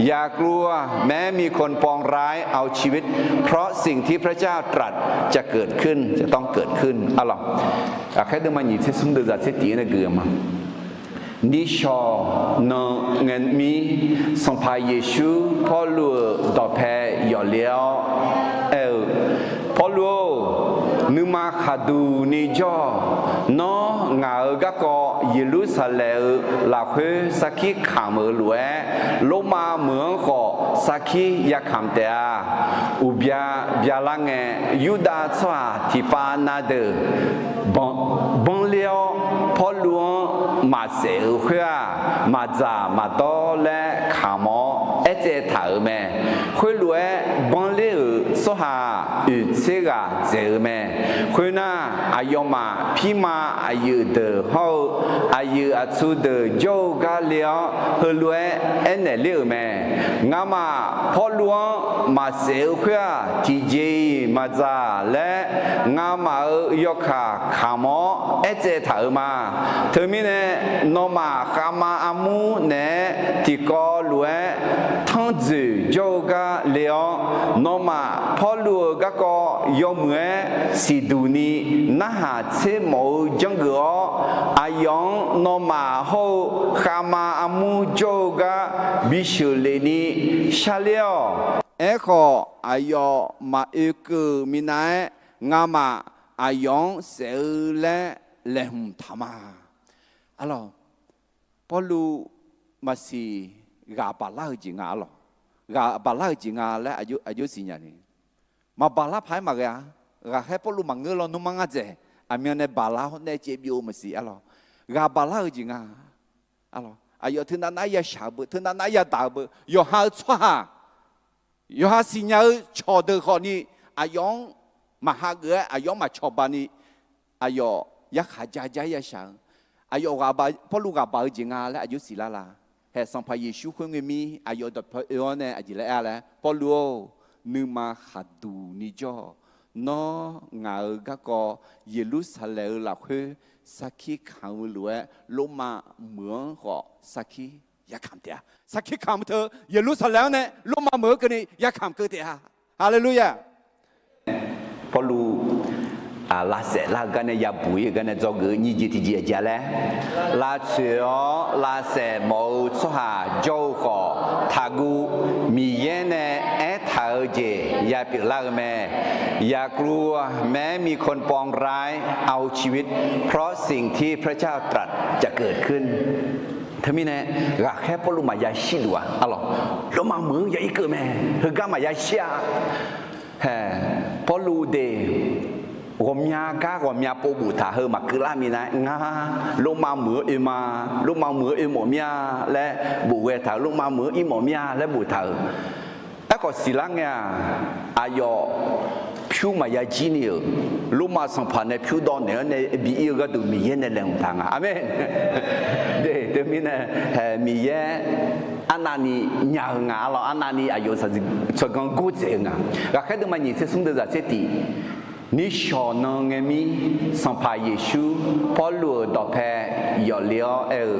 อย่ากลัว แม้มีคนปองร้ายเอาชีวิต เพราะสิ่งที่พระเจ้าตรัสจะเกิดขึ้น จะต้องเกิดขึ้น arlawq. Ghaqkhaer deuvma nyiq tser smr deuvzaq tser tiq-aer nae geuf-eu ma. Nishawq nan ngae mir, Sanqpaq Yeqsur Pawrluv-euq dawqpae yawfle-awr aer-eu, Pawrluv-or, nuima khaqduq ni jawr-awq. Nawr ngaq-euq garkawv Yeqlursaqlaeq-euq lafkhoer sarkir kamq-euq lof-aer, Lormav meuq-anr khawf sarkir yakamq taef-a. Uqbya byalar ngae, Yurdav tsawrhaq tiqpav na deuq banr, banrler-awr, Pawrluv-anr maqsaef-euq khoer-aq, maqdzaq maqdawr laer kamq-awr aertsaev taq-euq mae. Khoerlof-aer banrler-euq tsawrhaq oeq tser ghaq dzaeq-eu mae. Khoernar, aqyawfmaf pirma aqyuif deuq hawr-eu aqyuif aqtsu deuq jawr-eu gar le-awr, heulof-aer aernaeq ler-euq mae. Ngamaf Pawrluv-anr maqsaef-eu khoer-aq, tiqjeq-iq maqdzaq laer, ngamaf-euq yawkaq kamq-awr aertsaev taq-euq ma. Teumirnae, nawmaf khavma armur naeq-aer tiqkawv lof-aer tanrdzoeq jawr-eu gar le-awr, nawmaf Pawrluv-euq garkawv yawmuiq-aer siqduq ni narhaq tser mawf-eu janrgeuf-awr, aqyawf-anr nawmaf hawr-eu khavma armur jawr-eu gar bisheuq lef ni sharler-awq. Aerkhawf, aqyawf maqoe keuv-euq minav-aer, ngamaf aqyawf-anr saef-eu laer laeqhmq taq ma. Arlawq, Pawrluv maqsiq ghaq baqlar-eu jeq nga arlawq. Ghaq baqlar-eu jeq nga laer aqjox siqnya ni. Maqbaqlar paq-aer maqghae-a. Ghaqkhaer Pawrluv maqngeur lawnmr mar ngar dzaeq. Aqmyan nae baqlar hawr nae caev byov-eu maqsiq arlawq. Ghaq baqlar-eu jeq nga. Arlawq, aqyawf teunav nav-aer yashaq-eu beu, teunav nav-aer yadaq-eu beu, yawqha-eu tsawrhaq, yawqha siqnya-eu cawqdeuq khawfni, aqyawf-anr maqhageuf-aer, aqyawf-anr maqcawba ni, aqyawf yarkhaq ja ja-aer yashaq-eu, aqyawf ghaq, Pawrluv ghaq baq-eu jeq nga laer aqjox siqlar la? Hae, Sanqpaq Yeqsur khoerngae mir aqyawf dawqpae oe-awr nae aqjeq laer aer-a laer, Pawrluv-or, nuima khaqduq ni jawr-awq. Nawr ngaq-euq garkawv Yeqlursaqlaeq-eu lafkhoer sarkir kamq-eu lof-aer, Lormav meuq-anr khawf sarkir yakamq taef-a. Sarkir kamq teu Yeqlursaqlaeq-anr nae Lormav meuq-anr keuvni yakamq keuv taef-a. Haleluya! Pawrluv lavsaef lar-eu gar nae yabuq-ir-eu gar nae dzawgeuf-eu nyiq jeq tiqjeq aqjeq laer, lavtsoeq-awr lavsaef mawf-eu tsawrhaq jawr-eu khawf, taqguv, Miqyaer nae aertaq-eu jeq yapyeuf lar-eu mae. อย่ากลัว แม้มีคนปองร้ายเอาชีวิต เพราะสิ่งที่พระเจ้าตรัสจะเกิดขึ้น Teumirnae, ghaqkhaer Pawrluv maqya shirluf-a arlawq. Lormav meuq-anr ya irkeuv mae. Heugar maqya shir-a. Hae, Pawrluv de, ghawqmya gar ghawqmya pov boftaq heu maqkeuv lar minav-aer, ngar Lormav meuq-anr oe ma, Lormav meuq-anr oe mawf mir-a laer bof ghae taq-euq, Lormav meuq-anr ir mawf mir-a laer boftaq-euq. Aerkhawf siqlar ngae-aq, aqyawf pyur maqya jir ni-euq, Lormav sanqpaq nae pyur dawv naeq-anr nae bi ir-eu gharduq Miqyaer nae laeqhmq taq nga. Aqmeq. De, teumirnae, hae, Miqyaer arnavni nya-eu nga arlawq, arnavni aqyawf tsawrganr gordzaeq-eu nga. Ghaqkhaer deuvma nyiq tser smr deuvzaq tser tiq, nishawq nan ngae mir, Sanqpaq Yeqsur Pawrluv-euq dawqpae yawfle-awr aer-eu,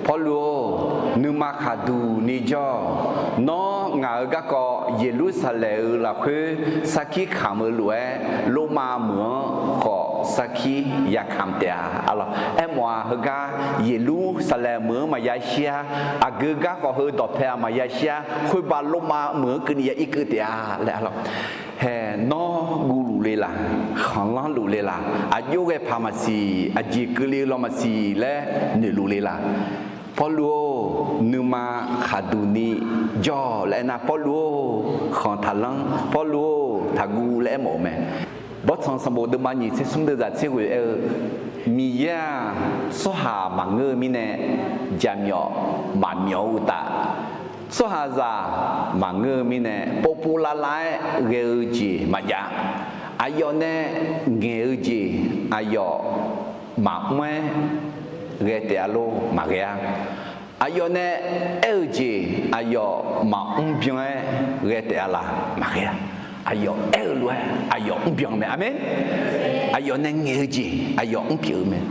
Pawrluv-or, nuima khaqduq ni jawr-awq. Nawr ngaq-euq garkawv Yeqlursaqlaeq-euq lafkhoer sarkir kamq-eu lof-aer, Lormav meuq-anr khawf sarkir yakamq taef-a. Arlawq, aermawf-aq heugar Yeqlursaqlaeq meuq-anr maqya shir-a. Aqgeu gar khawf heu dawqpae-aq maqya shir-a. Khoerbav Lormav meuq-anr keuvni ya irkeuv taef-a laer arlawq. Hae, nawr guvluf le laq? Khanqlanr luf le laq? Aqjox ghae paq maqsiq, aqjeq keuvle-eu law maqsiq laer noeqluf le laq? Pawrluv-or, nuima khaqduq ni jawr-awq laer aernar, Pawrluv-or, khanq taqlanr, Pawrluv-or, taqguv laer aermawf-eu mae. Bawrtsanq sanqbof deuvma nyiq tser smr deuvzaq tser ghoeq aer-eu, Miqyaer-aq, tsawrhaq maqngeur-eu mirnae, jaqmyawf maqmyawf-eu uqtaf, tsawrhaqzaq maqngeur-eu mirnae, povpov lavlav-aer ghae-eu jeq maqjav. Aqyawf nae ngaeq-eu jeq aqyawf maqmr-aer ghae taef-a lor, maqghae-a. Aqyawf nae aer-eu jeq aqyawf maqmr byan-aer ghae taef-a laf maqghae-a. Aqyawf aer-eu lof-aer aqyawf mr byan mae. Aqmeq. Aqyawf nae ngaeq-eu jeq aqyawf mr pyeuf-eu mae.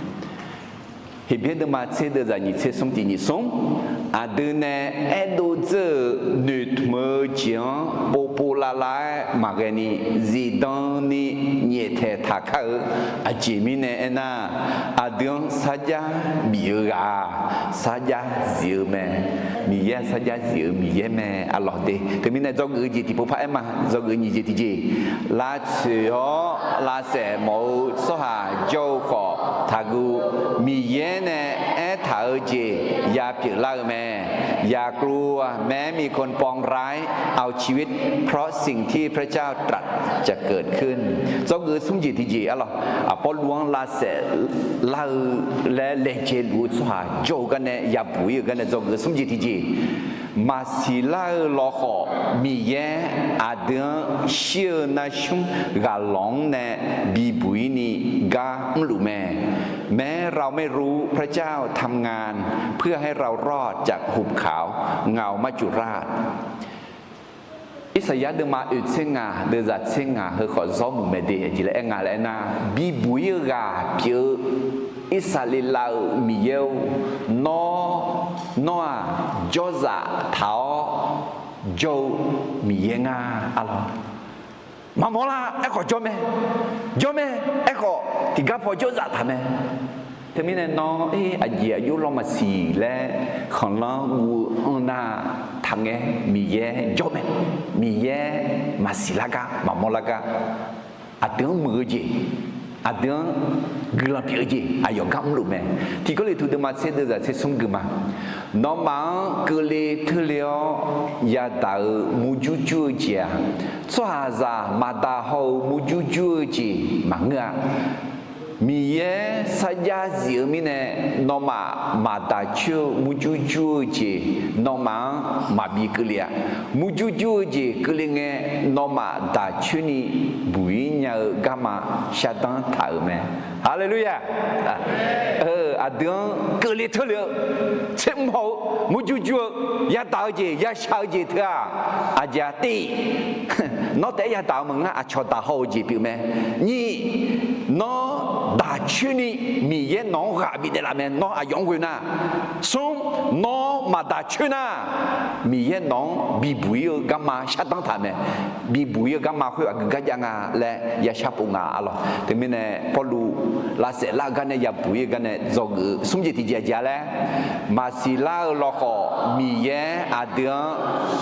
Heqbyaer deuvma tser deuvzaq nyiq tser smr tiq nyiq smr, aqdui nae aerdov dzeur-euq noeqtmq-eu jeq-anr povpov lavlav-aer maqghae ni zifdan ni nyaeftaeq taq kar-eu aqjeq mirnae aernar, aqdui-anr sarjax bif-eu ghaq-aq, sarjax zif-eu mae. Miqyaer-aq sarjax zif-eu Miqyaer mae. Arlawq de, teumirnae dzawgeuf-eu jeq tiqpov par aer ma. Dzawgeuf-eu nyiq jeq tiqjeq, lavtsoeq-awr lavsaef mawf-eu tsawrhaq jawr-eu khawf taqguv. Miqyaer nae aertaq-eu jeq yapyeuf lar-eu mae. อยากกลัว แม้มีคนปองร้าย เอาชีวิต เพราะสิ่งที่พระเจ้าตรัสจะเกิดขึ้น Dzawgeuf-eu smr jeq tiqjeq arlawq, Pawrluv-anr lavsaef lar-eu laer laejae luf-eu tsawrhaq jawr-eu garnae yabuq-ir-euq garnae dzawgeuf-eu smr jeq tiqjeq, maqsiq lar-eu lawkhawf Miqyaer aqdui-anr shir-eu narsmr ghaqlawq-anr nae bibuq-ir ni gar mrluf mae. แม้เราไม่รู้ พระเจ้าทำงาน เพื่อให้เรารอดจากหุบเขาเงามัจจุราช Irsaqyar deuvma oeq tser ngaq deuvzaq tser ngaq heu khawf zawr muiq mae de. Aqjeq laer aer nga laer aernar, bibuq-ir-eu ghaq pyeuf-eu Irsaqleqlav-euq Miqyaer-or, nawr, nawr-aq, jawrzaf taq-awr jawr-eu Miqyaer nga. Arlawq, maqmawr lar aerkhawf jawr mae. Jawr mae aerkhawf tiqgar paw jawrzaf taq mae. Teumirnae nawr, e, aqjeq aqjox lawr maqsiq laer khanqlanr guv-eu anr nar, taqngae, Miqyaer jawr mae. Miqyaer maqsiq lar gar maqmawr lar gar, aqdui-anr muiq-eu jeq, aqdui-anr guiqlanq pyeuf-eu jeq aqyawf gar mrluf mae. Tiq Gawrliqtu deuvma tser deuvzaq tser smr gui ma. Nawmaf-anr keuvle teurle-awr yadaq-eu murjur jur-eu jeq-aq, tsawrhaqzaq maqdaq haw-eu murjur jur-eu jeq maqngeur-a. Miqyaer sarjax zif-eu mirnae, nawmaf maqdaq coer-eu murjur jur-eu jeq nawmaf-anr maqbi keuvle-a. Murjur jur-eu jeq keuvle ngae, nawmaf daq coer ni buq-ir nya-eu garma shardanr taq-euq mae. Haleluya! Aqdui-anr keuvle teurle-eu, tsermr haw-eu, murjur jur-eu, yadaq-eu jeq yashaq-eu jeq teu-aq, aqjeq-aq tiv, nawr taef-aer yadaq-eu maqngeur, aqcawq daq haw-euq jeq pyeuf mae. Nyiq, nawr daq coer ni Miqyaer nawq-anr ghaq bifnaeq laf mae, nawr aqyawf-anr ghoe nar. Smr, nawr maqdaq coer nar, Miqyaer nawq-anr bibuq-ir-eu garma shardanr taq mae. Bibuq-ir-eu garma khoer aqgeu gar jav nga laer yashar pov nga arlawq. Teumirnae Pawrluv lavsaef lar-eu gar nae yabuq-ir-eu gar nae dzawgeuf-eu smr jeq tiqjeq aqjeq-a laer, maqsiq lar-eu lawkhawf Miqyaer aqdui-anr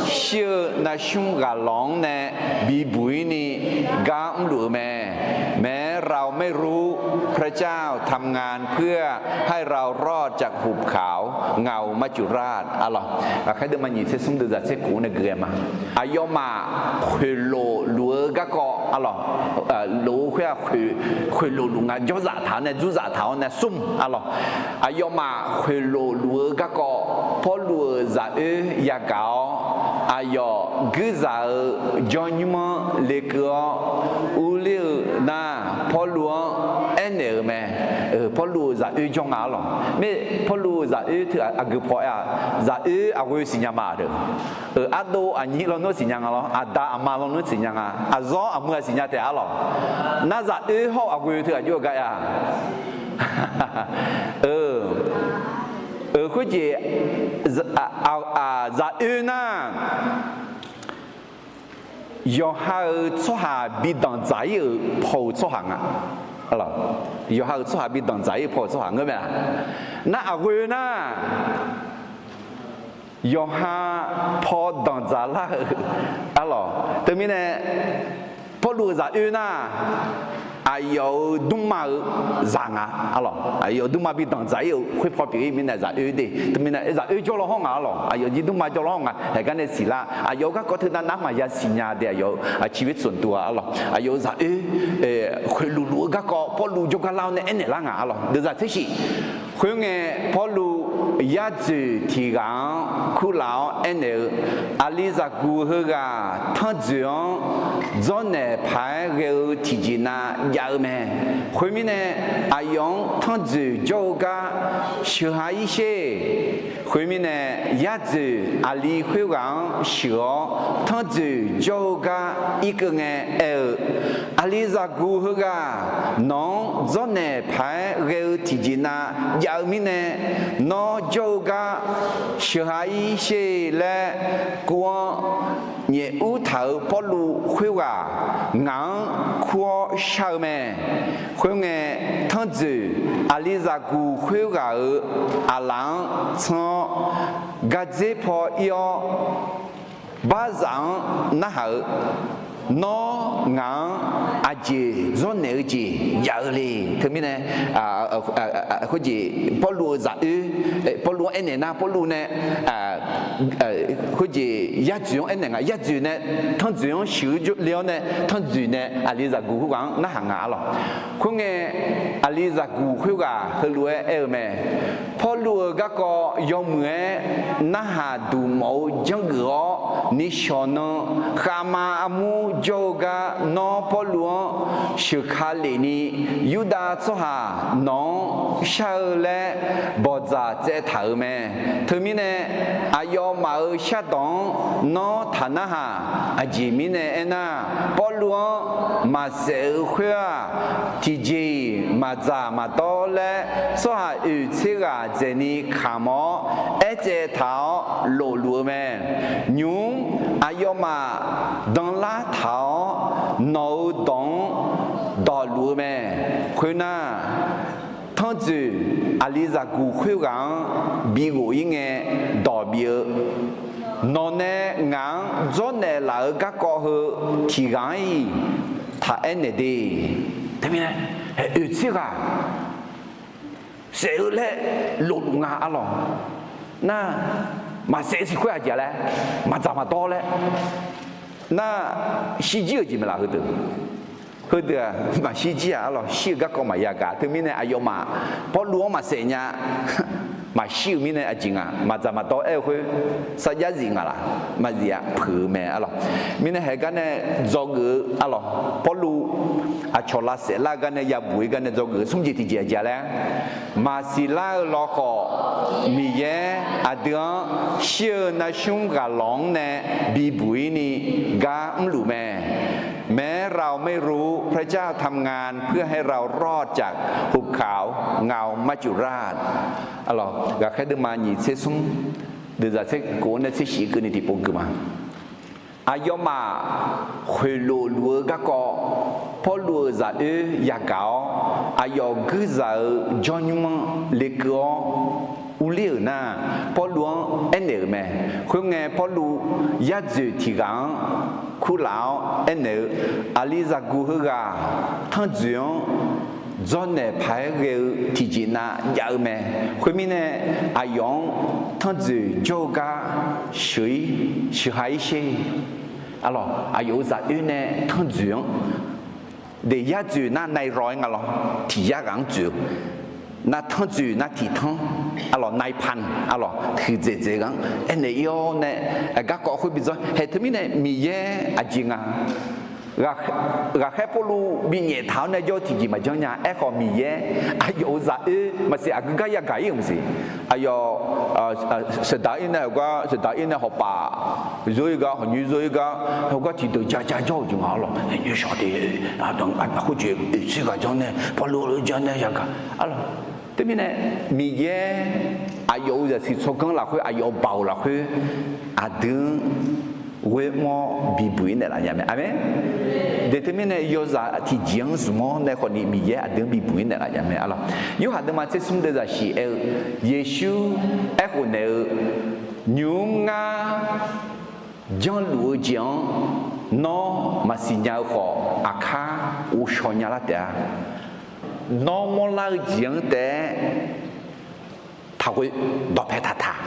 shir-eu narsmr ghaqlawq-anr nae bibuq-ir ni gar mrluf-eu mae. แม้เราไม่รู้ พระเจ้าทำงานเพื่อให้เรารอดจากหุบเขาเงามัจจุราช arlawq. Ghaqkhaer deuvma nyiq tser smr deuvzaq tser kof nae gui-aer ma. Aqyawfmaf khoeqlof luf-eu garkawv arlawq, lof-eu khoer-aq, khoeqlof luf nga, jawrzaf taq-awr nae, dzurzaf taq-awr nae smr arlawq. Aqyawfmaf khoeqlof luf-eu garkawv Pawrluv-euq zaqoer yagaq-awr, aqyawf guirzaq-eu jawrnymr-anr lekeuv-awr urler-eu nar, Pawrluv-anr aernaeq-euq mae. Pawrluv-euq zaqoer jawr nga arlawq. Mar, Pawrluv-euq zaqoer teu aqgeu paw aer-aq, zaqoer aqghoe siqnya ma deuq. Ardov aqnyir lawnmr siqnya nga lawr, aqda aqma lawnmr siqnya nga, aqzawr aqmuiq-aq siqnya taef arlawq. Nar zaqoer hawr-eu aqghoe teu aqjox-eu gar aer-a. Khoerjeq, zaqoer nar, yawqha-euq tsawrhaq bi danqdzaq-ir-euq paw-eu tsawrhaq nga. Yawqha-euq tsawrhaq bi danqdzaq-ir-eu paw-eu tsawrhaq ngeur mae-a. Nar aqghoe nar, yawqha paw danqdzaq lar-euq arlawq. Teumirnae Pawrluv-euq zaqoer nar, aqyawf-euq dmrma-eu zaq nga arlawq. Aqyawf-euq dmrma bi danqdzaq-ir-euq khoer paw pyeuf-ir mirnae zaqoer de. Teumirnae zaqoer jawrlaw hawr nga arlawq. Aqyawf jeq dmrma jawrlaw hawr nga. Haeq gar nae siqlar, aqyawf-euq garkawv teu nav nar maqya siqnya de, aqyawf-euq aqciq ชีวิตส่วนตัว arlawq. Aqyawf-euq zaqoer khoeqlof luf-eu garkawv Pawrluv jawrgar lar-awr nae aernaeq lar nga arlawq. Deuvzaq tser shif, Khoerngae, Pawrluv yar dzoeq tiq ghaq-anr kurlaf-awr aernaeq-eu, Aqlizaqguq heughaq tanrjoeq-anr dzawrnaeq paq-aer ghae-eu tiqjeq nav jav-eu mae. Khoermirnae, aqyawf-anr tanrjoeq jawr-eu gar sheuqha-ir sher. Khoermirnae, yar dzoeq aqli khoerghaq-anr sheuq-awr tanrjoeq jawr-eu gar irkeuv ngae aer-eu, Aqlizaqguq heughaq nawq-anr dzawrnaeq paq-aer ghae-eu tiqjeq nav jav-eu mirnae, nawr jawr-eu gar sheuqha-ir sher laer kuv-anr nyaef ur taq-euq Pawrluv khoerghaq ngaq-anr kur-awr shar-eu mae. Khoerngae, tanrjoeq Aqlizaqguq khoerghaq-euq aqlaf-anr tsanr-awr, gardzer paw ir-awr, barzaf-anr narhaq-eu, Nawr ngaq-anr aqjeq dzawrnaeq-eu jeq jav-eu le. Teumirnae, khoerjeq Pawrluv-euq zaq oer, Pawrluv-anr aernaeq nar, Pawrluv nae khoerjeq yar dzoeq-anr aernaeq nga, yar dzoeq nae tanrjoeq-anr sheuq-eu le-awr nae, tanrjoeq nae Aqlizaqguq khoerghaq-anr narhaq nga arlawq. Khoerngae, Aqlizaqguq khoerghaq heulof-aer aer-eu mae. Pawrluv-euq garkawv yawmuiq-aer narhaq duq mawf-eu janrgeuf-awr, nishawq nan khavma armur jawr-eu gar nawr Pawrluv-anr sheuqka lef ni, Yurdav tsawrhaq nawq-anr shar-eu laer bawqdzaq tsaev taq-euq mae. Teumirnae, aqyawfmaf-euq shardawq-anr nawr taq narhaq. Aqjeq mirnae aernar, Pawrluv-anr maqsaef-eu khoer-aq, tiqjeq-iq maqdzaq maqdawr laer tsawrhaq oeq tser ghaq dzaeqni kamq-awr aertsaev taq-awr lofluf-eu mae. Nymq-mr aqyawfmaf danlar taq-awr nawq-euq dawq-anr dawqluf-eu mae. Khoernar, tanrjoeq Aqlizaqguq khoerghaq-anr bighof-ir ngae dawq bif-eu, Nawqnae ngaq-anr dzawrnaeq laf-euq garkawv heu tiq ghaq-anr-iq taq aernaeq de. Teumirnae, oeq tser ghaq saef-eu laer lofluf nga arlawq. Nar, maqsaef siq khoer aqjeq laer, maqdzaq maqdawr laer, nar, shirjir-euq jeq maeqlaf heudeuq. Heudeuq-aq maqshirjir-aq arlawq, shir-eu garkawv maqya gaq. Teumirnae aqyawfmaf Pawrluv-anr maqsaef nya, maqshir-euq mirnae aqjeq nga, maqdzaq maqdawr aer-eu khoer sarjax zif nga laf, maqzif-a, puiq-eu mae arlawq. Mirnae haeq gar nae dzawgeuf-eu arlawq, Pawrluv aqcawq lavsaef lar-eu gar nae yabuq-ir gar nae dzawgeuf-eu smr jeq tiqjeq aqjeq laer, maqsiq lar-eu lawkhawf, Miqyaer aqdui-anr shir-eu narsmr ghaqlawq-anr nae bibuq-ir ni gar mrluf mae. แม้เราไม่รู้ พระเจ้าทำงานเพื่อให้เรารอดจากหุบเขาเงามัจจุราช Aqlawq, Ghaqkhaer deuvma nyiq tser smr, deuqzaq tser kof-anr nae tser shif keuvni tiqpov gui ma. Aqyawfmaf khoeqlof luf-eu garkawv, Pawrluv-euq zaq oer yagaq-awr, aqyawf guirzaq-eu jawrnymr-anr lekeuv-awr urler-euq nar, Pawrluv-anr aernaeq-euq mae. Khoerngae, Pawrluv yar dzoeq tiq ghaq-anr kurlaf-awr aernaeq-eu, Aqlizaqguq heughaq tanrjoeq-anr dzawrnaeq paq-aer ghae-eu tiqjeq nav jav-eu mae. Khoermirnae, aqyawf-anr tanrjoeq jawr-eu gar sheuq-ir, sheuqha-ir sher. Arlawq, aqyawf-euq zaq oer nae tanrjoeq-anr de, yar dzoeq nar นายร้อย nga lawr, tiq yar ghaq-anr dzoeq-eu. Nar tanrjoeq nar tiq tanr, arlawq, นายพัน arlawq, huiqdzaeq dzaeq ghaq-anr aernaeq-ir-awr nae, garkawv khoer bi dzawr haeq teumirnae Miqyaer aqjeq nga. Ghaqkhaer Pawrluv binyaef taq-awr nae jawr-eu tiqjeq maqjanr nya. Aerkhawf Miqyaer aqyawf-euq zaq oer maqsiq aqgeu gar yagaq-ir-euq maqsiq. Aqyawf saqdaq-ir nae heugar, saqdaq-ir nae hawpaf zor-ir gar, hawqnyoer zor-ir gar, heugar tiqdeuq ja ja jawr-euq jeq nga lawr. Nyoershawq te, aqda khoerjeq oeqtser ghaq janr nae Pawrluv-eu janr nae yagaq. Arlawq, teumirnae Miqyaer aqyawf-euq zaqsiq tsawrganr lafkhoer, aqyawf-euq baoq lafkhoer aqdui-anr ghoer mr-awr bibuq-ir naeqlaf nya mae. Aqmeq. De teumirnae yawzaq tiqjeq-anr zmq-awr nae khawfni Miqyaer aqdui-anr bibuq-ir naeqlaf nya mae. Arlawq, Yorhaq deuvma tser smr deuvzaq shif aer-eu, Yeqsur aerkhof naeq-eu, nymq-mr ngar janrluf-eu jeq-anr nawr maqsiq nya-eu khawf, aqkar ghovshaw nya lar taef-a. Nawr mawrlar-eu jeq-anr taef-aer taqghoe dawqpae taqtaq.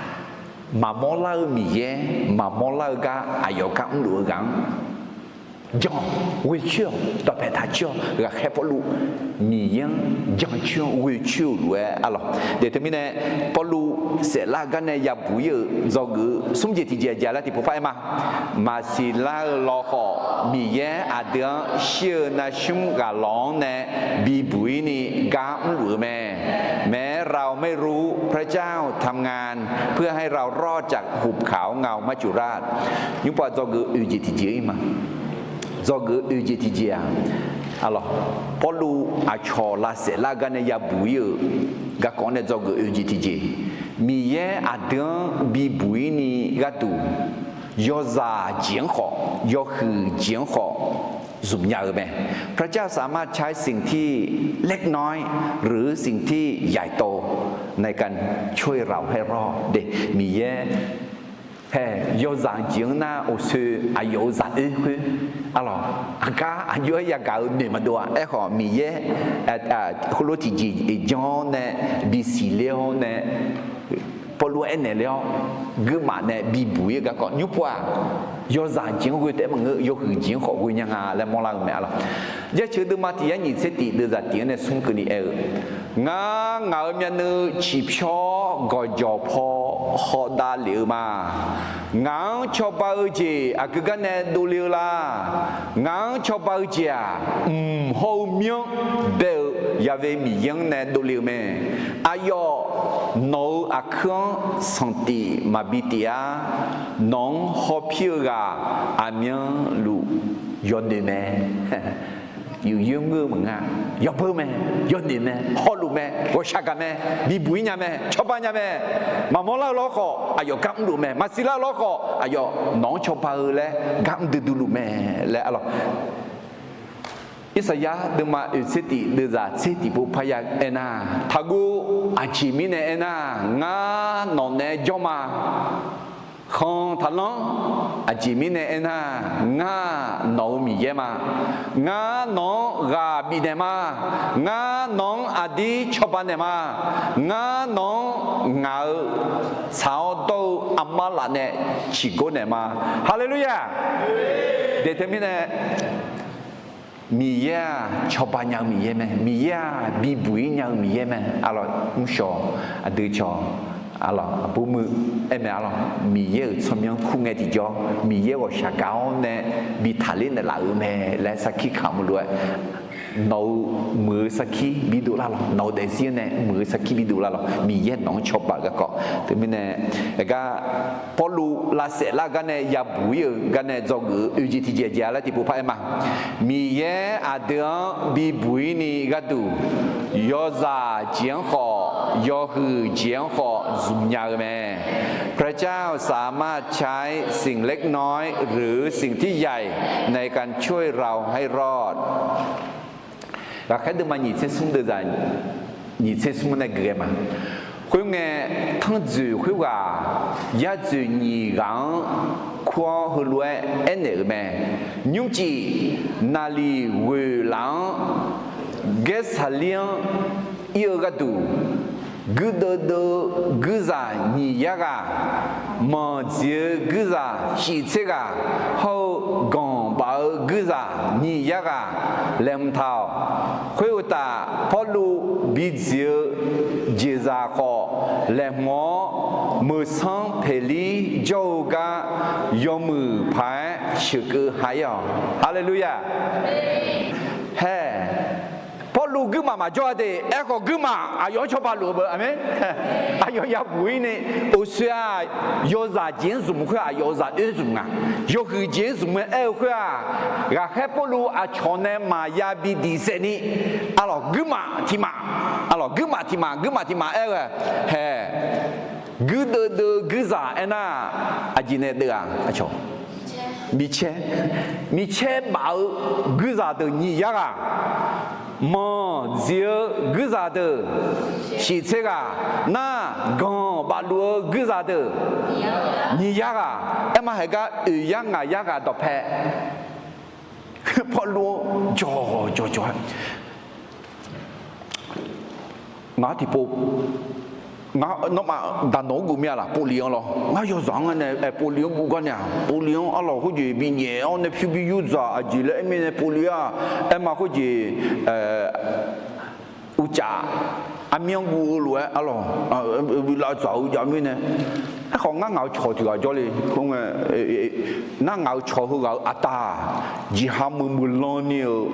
Maqmawr lar-eu Miqyaer, maqmawr lar-eu gar aqyawf gar mrluf-eu ghaq-anr jan ghoe coer-awq, dawqpae taq coer-awq. Ghaqkhaer Pawrluv Miqyaer-anr jan coer-awr ghoe coer-euq lof-aer arlawq. Deuq teumirnae, Pawrluv saeflar gar nae yabuq ir-euq dzawgeuf-eu smr jeq tiqjeq aqjeq laer tiqpov par aer ma. Maqsiq lar-eu lawkhawf, Miqyaer aqdui-anr shir-eu narsmr ghaq lawq-anr nae bibuq ir ni gar mrluf-eu mae. แม้เราไม่รู้ พระเจ้าทำงาน เพื่อให้เรารอดจากหุบเขาเงามัจจุราช Nymrpov dzawgeuf oeq jeq tiqjeq ir ma. Dzawgeuf oeq jeq tiqjeq-aq, arlawq, Pawrluv aqcawq lavsaef lar gar nae yabuq ir-euq garkawv-anr nae dzawgeuf oeq jeq tiqjeq. Miqyaer aqdui-anr bibuq ir ni gharduq, yawzaq jeq-anr khawf, yawhuiq jeq-anr khawf zmq nya-eu mae. พระเจ้าสามารถใช้สิ่งที่เล็กน้อย หรือสิ่งที่ใหญ่โต ในการช่วยเราให้รอด Miqyaer hae yawzaq jeq-anr nar, uqsoe aqyawf-euq zaq oer khoer, arlawq, aqgar aqjox-aer yagaq-eu noeq maqdov-a. Aerkhawf, Miqyaer heulof tiqjeq-iq jan-awr nae bisiq ler-awr nae, Pawrluv aernaeq ler-awr, guirmaf nae bibuq ir-eu garkawv nymrpov-aq, yawzaq jeq-anr ghoe taef-aer maqngeur, yawhuiq jeq-anr khawf ghoe nya nga laer mawrlar-eu mae arlawq. Jaceuq deuvma tiq yar nyiq tser tiq deuvzaq tiq-anr nae smr keuvni aer-eu, Ngar ngaq-euq myavnuiv ciqpyawr gawqjawq paw hawdav lef-eu ma. Ngaq-anr cawba-eu jeq aqgeu gar nae dovle-eu la? Ngaq-anr cawba-eu jeq-aq, mq hawr-eu myanr bae-eu Yaqve Miqyaer-anr nae dovle-eu mae. Aqyawf nawq-euq aqkuir-anr sanqtif maqbi tif-ar. Nawq-anr hawpir-eu ghaq aqmyanluf yawnoeq mae. Yuf yoer ngeur-eu maqnga, yawbeu mae, yawnoeq mae, hawluf mae, ghawqshaq gaq mae, bibuq ir nya mae, cawba nya mae. Maqmawr lar-eu lawrkhawf aqyawf gar mrluf mae, maqsiq lar-eu lawrkhawf aqyawf nawq-anr cawba-eu laer gar mr duidui luf mae laer arlawq. Irsaqyar deuvma oeq tser tiq deuvzaq tser tiq pov parya aernar, taqguv, aqjeq mirnae aernar, ngar nawq naeq-aer jawr ma. Khanq taqlanr, aqjeq mirnae aernar, ngar nawq-euq Miqyaer ma. Ngar nawq-anr ghaq bifnaeq ma. Ngar nawq-anr aqdir cawba naeq ma. Ngar nawq-anr ngaq-euq tsaq-awr dawr-eu armar laf nae ciqgor naeq ma. Haleluya! Deuq teumirnae, Miqyaer-aq cawba nya-eu Miqyaer mae. Miqyaer-aq bibuq ir nya-eu Miqyaer mae. Arlawq, mrshawq, aqdui cawq, arlawq, aqbur muiq aer mae arlawq. Miqyaer-euq tsawrmyanr kur ngae tiqjawr, Miqyaer ghawqshaq gaq-awr nae bi taqler naeqlaf-euq mae laer sarkir kamq-eu lof-aer, nawq-euq muiq-eu sarkir bidov lar lawq. Nawq-euq daefzir-anr nae muiq-eu sarkir bidov lar lawq. Miqyaer nawq-anr cawba-euq garkawv teumirnae, aergar Pawrluv lavsaef lar gar nae yabuq ir-euq gar nae dzawgeuf-eu oeq jeq tiqjeq jeq-a laer tiqpov par aer ma. Miqyaer aqdui-anr bibuq ir ni gharduq, yawzaq jeq-anr khawf, yawhuiq jeq-anr khawf zmq nya-eu mae. พระเจ้าสามารถใช้สิ่งเล็กน้อย หรือสิ่งที่ใหญ่ ในการช่วยเราให้รอด Ghaqkhaer deuvma nyiq tser smr deuvzaq nyiq tser smr nae geuf ghae ma. Khoerngae, tanrjoeq khoerghaq yadzoeq nyiq ghaq-anr kur-awr heulof-aer aernaeq-euq mae. Nymrcif naqliq ghoeq laf-anr Gaersaqlir-anr ir-eu gharduq, guirdeuv deuv-eu guirzaq nyiq yar ghaq, manq dziq-eu guirzaq shif tser ghaq, hawr-eu ganq baf-eu guirzaq nyiq yar ghaq laeqhmq taq-awq. Khoeruqtaf, Pawrluv bidziq-eu jeqzaq khawf laeqhmq-awr, meuqsanr peqlir jawr-eu gar yawmuiq paq-aer sheuqkeuv ha ir-awq. Haleluya! Hae, Pawrluv guirmaf maqjawr-a de. Aerkhawf, guirmaf aqyawf-anr cawba luf-eu beu. Aqmeq. Aqyawf yabuq ir ni, uqshoe-aq, yawzaq jeq-anr zmq khoer-aq, aqyawf-euq zaq oer zmq nga. Yawhuiq jeq-anr zmq-aer aer-eu khoer-aq, ghaqkhaer Pawrluv aqcawq nae maqya bi diq saef ni, arlawq, guirmaf tiqmaf, arlawq, guirmaf tiqmaf, guirmaf tiqmaf aer-eu, hae, guirdeuv deuv-eu guirzaq aernar, aqjeq nae deuv-aq, aqcawq, micaer, micaer baf-eu guirzaq deuq nyiq yar ghaq, manq dziq-eu guirzaq deuq shif tser ghaq, nar, ganq baf luf-eu guirzaq deuq nyiq yar ghaq. Aerma haeq gar oeq yar ngaq yar ghaq dawqpae Pawrluv-anr jawq jawq jawq-aer, ngaq-anr tiqpov Ngar nawmaf daqnawq-anr guv mir-a laq, povlif-anr lawr. Ngar yawzaq-anr nae aer, povlif-anr guv gar nae-aq, povlif-anr arlawq khoerjeq binyaef-awr nae pyur bi yur dzaq aqjeq laer aer mirnae povlif-aq, aer ma khoerjeq uqcaf armyanr guv-eu lof-aer arlawq, bi lavdzaq-eu jav mirnae. Aerkhawf ngar ngaq-euq cawq tiq ghaq jawrle khoerngae, nar ngaq-euq cawq heughaq-euq aqda-aq, jeqha meuq meuq lan ni-euq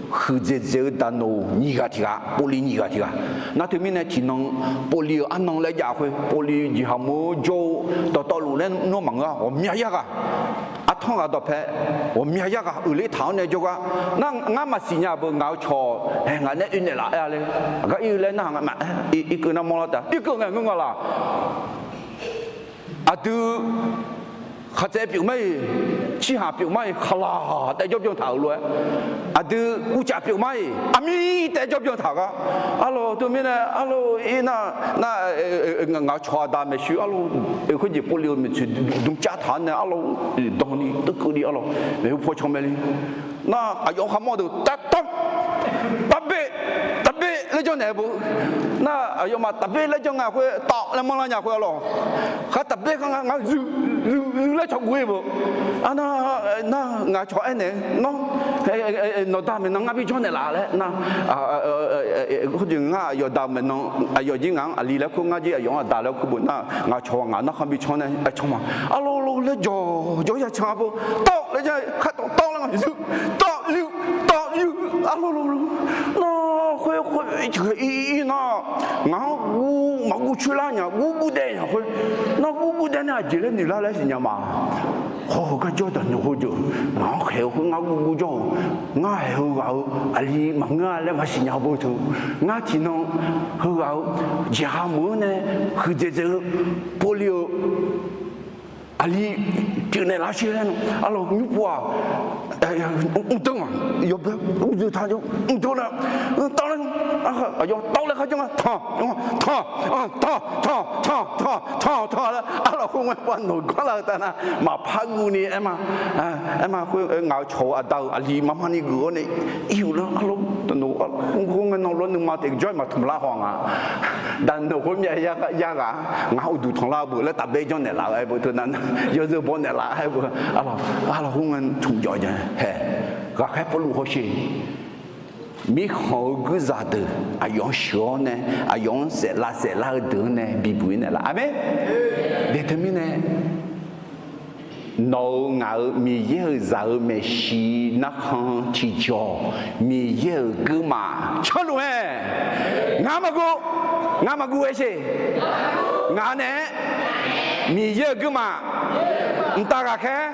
huiqdzaeq dzaeq-eu daqnoq nyiq ghaq tiq ghaq, povlif nyiq ghaq tiq ghaq. Nar teumirnae tiqnan povlif-euq arnan laer jav khoer, povlif jeqha meuq-anr jawr-eu dawqtawvluf laer nawr maqngeur-a, ghawqmya yar ghaq, artanr ghaq dawqpae ghawqmya yar ghaq uiqler taq-awr nae jawrgar. Nar ngar maqsiq nya beu ngaq-euq cawq-aer ngaq nae oe naeqlaf aer-a le. Aqgar ir-eu laer narhaq nga ma, irkeuv nar mawrlar taef, irkeuv ngae ngeur nga laq. Aqdui khaqtsaev pyeuf mar-iq, cirhaq pyeuf mar-iq, khaqlaq taef jawr byan taq-euq lof-aer, aqdui uqcaf pyeuf mar-iq, aqmir taef jawr byan taq gar. Arlawq teumirnae arlawq ir nar, nar ngaq-euq cawq aqda maeqshi arlawq, khoerjeq povlif-eu maeqtsoeq dmcav taq-awr nae arlawq, dan ni teukeuvni arlawq maeqhu paw caw mae le. Nar aqyawf kharmawr deuq tavtawv, tavber, tavber laer janrnaeq-eu beu. Nar aqyawfmaf tavber laer janr nga khoer tawv laer manrlar nya khoer arlawq. Khar tavber khar nga, ngar zuiq zuiq zuiq laer cawq guv-ir beu. Arnar, nar ngaq cawq aernaeq-eu nawr, nawqda maeqnan ngar bi janrnaeq laf laer nar, khoerjeq ngar aqyawf da maeqnan, aqyawf jir ngaq-anr aqli laer kur, ngar jir aqyawf-anr aqda laer kur beu nar, ngaq cawq-aq ngaq narkhan bi caw nae, caw ma. Arlawq laer jawq jawr ya can-a beu. Tawv laer janr, khartawv tawv laer nga zuiq, tawv zuiq, tawv zuiq, arlawq lawq lawq. Nar khoer khoer tiq ghaq ir ir nar, ngaq-anr guv maqguv coer lar nya, guv guv daev nya khoer. Nar guv guv daev nae aqjeq laer noeq lar laer siqnya ma. Hawr-eu gar jawr daq noeq heudeuq ngaq-anr khaeq-eu khoer ngar guv guv jawr-euq, ngar haeq heughaq-euq aqli maqngeur-a laer maqsiq nya beu teu. Ngar tiqnan heughaq-euq jeqha meuq-anr nae huiqdzaeq dzaeq-eu povlif-eu aqli pyeufnaeq lar sher laer nar, arlawq nymr pov-aq, mqdan-aq yawbae uqdui taq jawr mqdan nar, tawv laer, aqyawf tawv laer kharjan nga, tanq, tanq, tanq, tanq, tanq, tanq, tanq, tanq laer arlawq khoerngae pav nawq ganr lar-eu taf nar maqpar guv ni aer ma. Aer ma khoer ngaq-euq cawq-eu aqda-euq aqli marmar ni geuf-awr nae, ir-euq lar arlawq, khoerngae nan lof-aer nuima taef jawr-aer maqtmq lar haw nga. Daqnoeq khoer myav yar ghaq, ngaq-anr uqduq tanqlar-eu beu laer tafbae janrnaeq laf-eu aer beu teu nar, yawzeu bawnaeq laf aer beu, arlawq khoerngae tmq jawf ja hae. Ghaqkhaer Pawrluv hawsher, mirkhanq-eu guirzaq deuq aqyawf-anr sheuq-awr nae, aqyawf-anr saef lavsaef lar-eu deuq-anr nae bibuq-ir naeqlaf. Aqmeq. Daeq teumirnae nawq-euq ngaq-euq Miqyaer-euq zaq-euq maeqshi narkhan tiqjawq, Miqyaer-euq guirmaf canluf mae. Ngar maqguv, ngar maqguv aer sher. Ngaq naeq-aer Miqyaer-euq guirmaf mqtav ghaqkhaer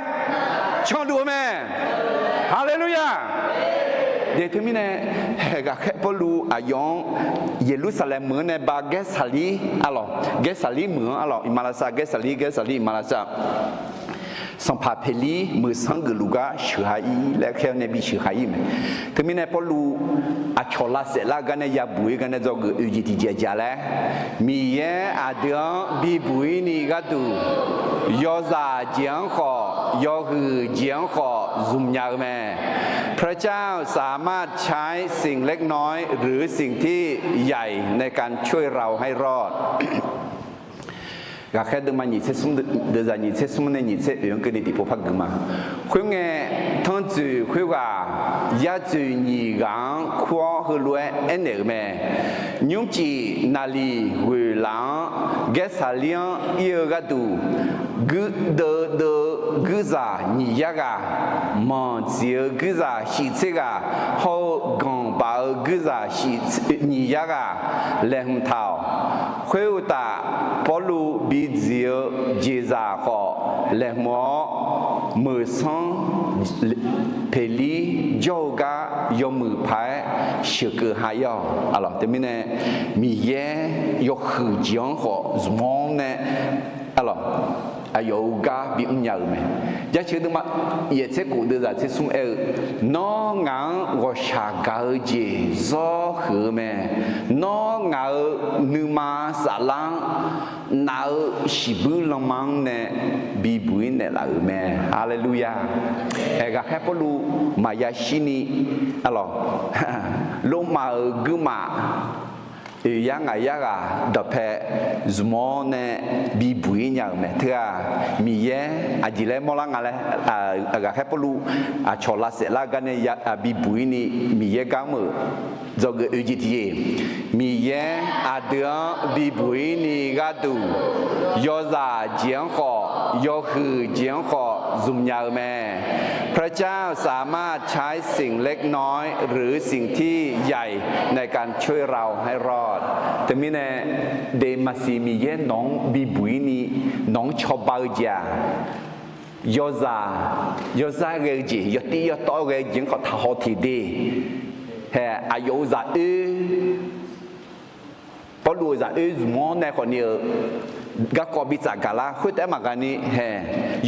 canluf-eu mae. Haleluya! Daeq teumirnae, haeq ghaqkhaer Pawrluv aqyawf-anr Yeqlursaqlaeq meuq-anr nae ba Gaersaqlir arlawq, Gaersaqlir meuq-anr arlawq, iqmalavshav Gaersaqlir, Gaersaqlir iqmalavshav Sanqpaq Peqlir meuq sanr geufluf gar sheuq ha ir laer khaer-awr nae bi sheuq ha ir mae. Teumirnae Pawrluv aqcawq lavsaef lar-eu gar nae yabuq-ir gar nae dzawgeuf oeq jeq tiqjeq aqjeq laer, Miqyaer aqdui-anr bibuq-ir ni gharduq, yawzaq jeq-anr khawf, yawhuiq jeq-anr khawf zmq nya-eu mae. พระเจ้าสามารถใช้สิ่งเล็กน้อยหรือสิ่งที่ใหญ่ในการช่วยเราให้รอด Ghaqkhaer deuvma nyiq tser smr, deuvzaq nyiq tser smr nae nyiq tser oeq-anr keuvni tiqpov par gui ma. Khoerngae, tanrtsoeq khoerghaq yar tsoeq nyiq ghaq-anr kur-awr heulof-aer aernaeq-euq mae. Nymrcif naqliq ghoeqlaf-anr Gaersaqlir-anr ir-eu gharduq, guirdeuv deuv-eu guirzaq nyiq yar ghaq, manq dziq-eu guirzaq shif tser ghaq, hawr-eu ganq baf-eu guirzaq shif nyiq yar ghaq laeqhmq taq-awq. Khoeruqtaf, Pawrluv bidziq-eu jeqzaq khawf laeqhmq-awr, meuq sanr Peqlir jawr-eu gar yawmuiq paq-aer sheuqkeuv ha ir-awq. Teumirnae, Miqyaer yawhuiq jeq-anr khawf zmq-awr nae, aqlawq, aqyawf-euq gar bimr nya-euq mae. Jaceuq deuvma yaeq tser khof deuvzaq tser smr aer-eu, Nawr ngaq-anr ghawqshaq gaq-eu jeq zawr huiq-eu mae. Nawr ngaq-euq nuima saflar-anr naf-eu shiqbuir lanma-anr nae bibuq-ir naeqlaf-euq mae. Haleluya! Haeq ghaqkhaer Pawrluv maqya shirni, aqlawq, Lormav-euq guirmaf oeq yar ngaq yar ghaq dawqpae zmq-awr nae bibuq-ir nya-euq mae. Teu-aq, Miqyaer aqjeq laer mawrlar nga laer, ghaqkhaer Pawrluv aqcawq lavsaef lar-eu gar nae bibuq-ir ni Miqyaer gar mr-euq dzawgeuf oeq jeq tiqjeq, Miqyaer aqdui-anr bibuq-ir ni gharduq, yawzaq jeq-anr khawf, yawhuiq jeq-anr khawf zmq nya-eu mae. พระเจ้าสามารถใช้สิ่งเล็กน้อยหรือสิ่งที่ใหญ่ในการช่วยเราให้รอด Teumirnae, de maqsiq Miqyaer nawq-anr bibuq-ir ni nawq-anr cawba-eu jeq-aq, yawzaq, yawzar ghae-eu jeq, yawtiv yawtawv ghae-eu jeq-anr khawf taqhaw teq de. Hae, aqyawf-euq zaq oer, Pawrluv-euq zaq oer zmq-awr nae khawf ni-euq garkawv bitsaf gaqlar khoertaef-aer maqghaq ni, hae,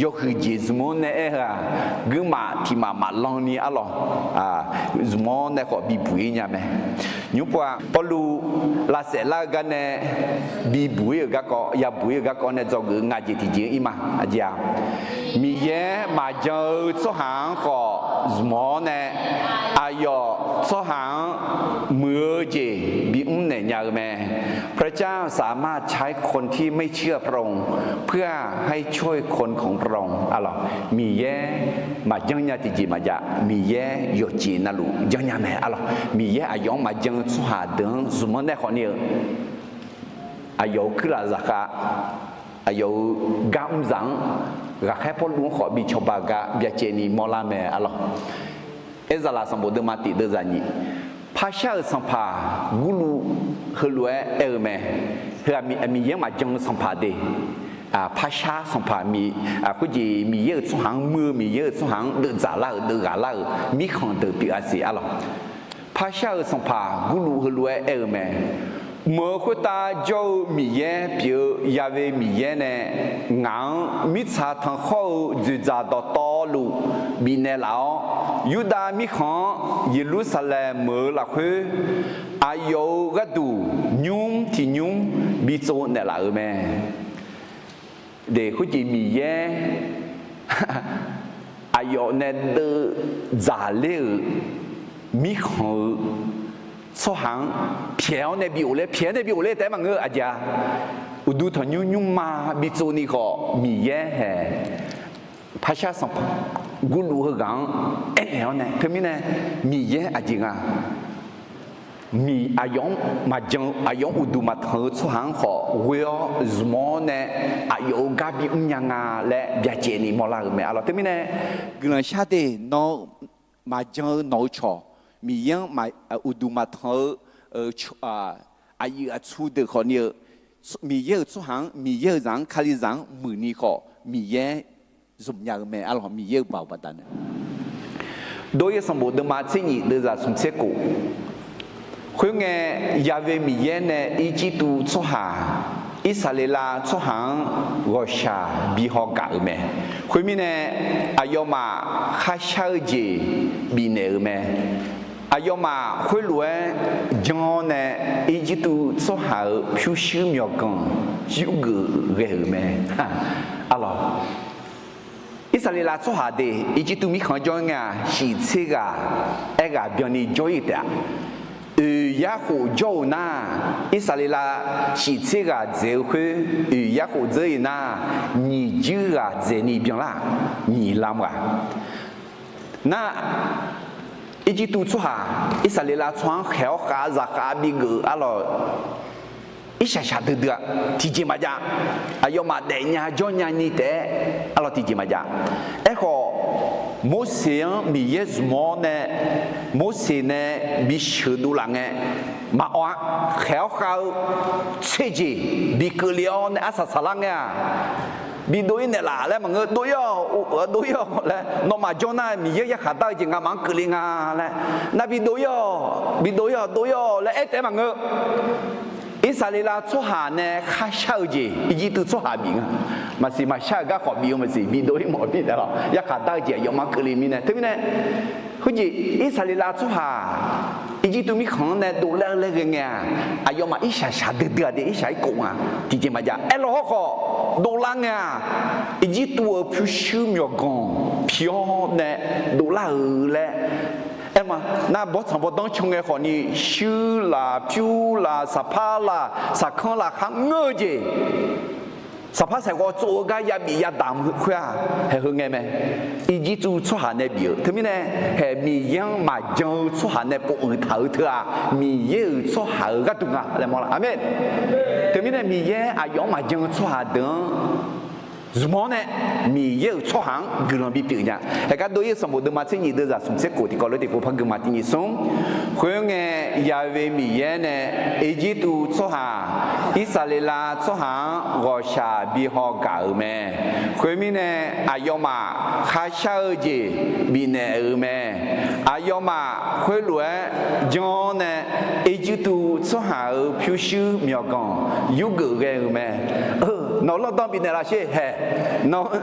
yawhuiq jeq zmq-anr nae aer-eu-aq, guirmaf tiq maf maqlan ni arlawq, zmq-awr nae khawf bibuq-ir nya mae. Nymr pov-aq, Pawrluv lavsaef lar-eu gar nae bibuq-ir-euq garkawv, yabuq-ir-euq garkawv nae dzawgeuf-eu ngaq jeq tiqjeq-anr ir ma. Aqjeq-aq, Miqyaer maqjan-eu tsawrhaq-anr khawf zmq-awr nae, aqyawf tsawrhaq-anr muiq-eu jeq bimr naeq nya-eu mae. พระเจ้าสามารถใช้คนที่ไม่เชื่อพระองค์ เพื่อให้ช่วยคนของพระองค์ arlawq. Miqyaer maqjanr nya tiqjeq maqjav, Miqyaer yawqjeq navluf janrnya mae arlawq. Miqyaer aqyawf-anr maqjan-eu tsawrhaq deuq-anr zmq-anr nae khawf ni-eu, aqyawf-euq kuirlaf zaqkhav, aqyawf-euq gar mrzaq-anr, ghaqkhaer Pawrluv-anr khawf bi cawba-eu gar byacaevni mawrlar mae arlawq. Aerzaqlaf sanqbof deuvma tiq deuvzaq nyiq, parshar-euq sanqpaq Gurluv heulof-aer aer-eu mae. Heu-aq, Miqyaer-anr maqjan-eu sanqpaq de. Parshar sanqpaq, khoerjeq Miqyaer-euq tsawrhaq-anr muir-eu, Miqyaer-euq tsawrhaq-anr deuvdzaq lar-euq, deuvghaq lar-euq mirkhanq deuq pyeuf-a siq arlawq. Parshar-euq sanqpaq Gurluv heulof-aer aer-eu mae. Meuq-eu khoertav jawr-eu Miqyaer pyeuf-eu Ya'we Miqyaer nae ngaq-anr mirtsaq tanqkhawr-eu dzoeqdzaq dawqtawvluf bifnaeq laf-awr, Yurdav mirkhanq-anr Yeqlursaqlaeq meuq-eu lafkhoer, aqyawf-euq gharduq nymr tiq nymr bitsov naeqlaf-euq mae. De, khoerjeq Miqyaer aqyawf nae deuvdzaq ler-euq mirkhanq-eu tsawrhaq-anr pyaeq-awr nae bi of ler, pyaeq-awr nae bi of ler taef-aer maqngeur-eu aqjeq-a. Uqduq tanqnymr nymrma bitsov ni khawf Miqyaer hae parshar sanqpaq Gurluv heughaq-anr aernaeq-awr nae, teumirnae Miqyaer aqjeq nga, aqyawf-anr maqjan, aqyawf-anr uqduq maqtanq-eu tsawrhaq-anr khawf ghoe-awr zmq-awr nae aqyawf-euq gar bimr nya nga laer byacaevni mawrlar-euq mae arlawq. Teumirnae guiqlanq shar de, nawr maqjan-eu nawq-eu cawq, Miqyaer-anr uqduq maqtanq-eu aqyuif aqtsu deuq khawf ni-eu, Miqyaer-euq tsawrhaq-anr, Miqyaer-euq zaq-anr, Kalizaq-anr muiqni khawf Miqyaer zmq nya-eu mae arlawq. Miqyaer-euq baoq baqdanae dov-ir sanqbof deuvma tser nyif deuvzaq smq tser kof. Khoerngae, Ya'we Miqyaer nae Irjirtuv tsawrhaq, Irsaqleqlav tsawrhaq-anr ghawqshaq bi haw gaq-euq mae. Khoermirnae, aqyawfmaf kharshar-eu jeq bifnaeq-euq mae. Aqyawfmaf khoerlof-aer janr-awr nae Irjirtuv tsawrhaq-euq pyurshuir myawqganq yurgeuf ghae-euq mae arlawq. Irsaqleqlav tsawrhaq de, Irjirtuv mirkhanq-anr jawr-ir ngae-aq, shiq tser ghaq aerghaq byanni jawr-ir taef-a. Oeq yarkhof jawr-euq nar, Irsaqleqlav shiq tser ghaq dzaeq-eu khoer, oeq yarkhof dzeur-ir nar, nyiq juir ghaq dzaeqni byanlar, nyiq lam ghaq. Nar, Irjirtuv tsawrhaq Irsaqleqlav tsawrhaq-anr khaeq-awr khav zaqkhav bigeuf arlawq. Irshaq shaq duidui-a, tiqjeq maqjav. Aqyawfmaf daefnya jawrnya ni taef-aer arlawq, tiqjeq maqjav. Aerkhawf, Morseq-anr Miqyaer zmq-awr nae, Morseq nae bisheuq dovlaf ngae, maqawr-a. Khaeq-awr khav-eu tser jeq bi keuvle-awr nae arsaq saqlar ngae-aq, bidov-ir naeqlaf laer maqngeur. Dov-ir-awq, dov-ir-awq laer, nawmaf jawr nar Miqyaer yarkhaq dar-eu jeq ngamaf-anr keuvle nga laer, nar bidov-ir-awq, bidov-ir-awq, dov-ir-awq laer aer taef-aer maqngeur. Irsaqleqlav tsawrhaq nae kharshar-eu jeq Irjirtuv tsawrhaq bif nga. Maqsiq maqshar-euq garkawv bif-eu maqsiq, bidov-ir mawf-eu mirnae lawq, yarkhaq dar-eu jeq aqyawfmaf-anr keuvle mirnae. Teumirnae, khoerjeq Irsaqleqlav tsawrhaq Irjirtuv mirkhanq-anr nae dovlar-eu laer ghae ngae-aq, aqyawfmaf irshaq shaq duidui-a de, irshaq irkov nga. Tiqjeq maqjav. Aerlawq hawrkhawf, dovlar ngae-aq, Irjirtuv-euq pyurshuir myawqganq pi-awr nae dovlar-euq laer aer ma, nar bawrtsanq bawrdanr can ngae khawfni, shuir laf, pyur laf, saqpar laf, saqkanr laf, kharngeur-eu jeq, saqpar saeqghawv tsov-eu gar yabif yadaq khoer-aq, haeq heu ngae mae. Irjirtuv tsawrhaq nae bif-eu teumirnae, haeq Miqyaer-anr maqjan-eu tsawrhaq nae pov uiq taq-eu teu-aq, Miqyaer-euq tsawrhaq-euq gharduq nga laer mawrlar. Aqmeq. Teumirnae Miqyaer aqyawf-anr maqjan-eu tsawrhaq deuq-anr zmq-awr nae, Miqyaer-euq tsawrhaq-anr guiqlanq bipyeuf nya. Haeq gar dov-ir-eu sanqbof deuvma tser nyiq deuvzaq smq tser khof tiqkawv lof tiqpov par gui ma. Tiq nyiq smr. Khoerngae, Ya'we Miqyaer nae Irjirtuv tsawrhaq, Irsaqleqlav tsawrhaq-anr ghawqshaq bi haw gaq-euq mae. Khoermirnae, aqyawfmaf kharshar-eu jeq bifnaeq-euq mae. Aqyawfmaf khoerlof-aer janr-awr nae, Irjirtuv tsawrhaq-euq pyurshuir myawqganq yurgeuf ghae-euq mae. Nawq-euq lawrdanr bifnaeq laf sher haeq. Nawq-eu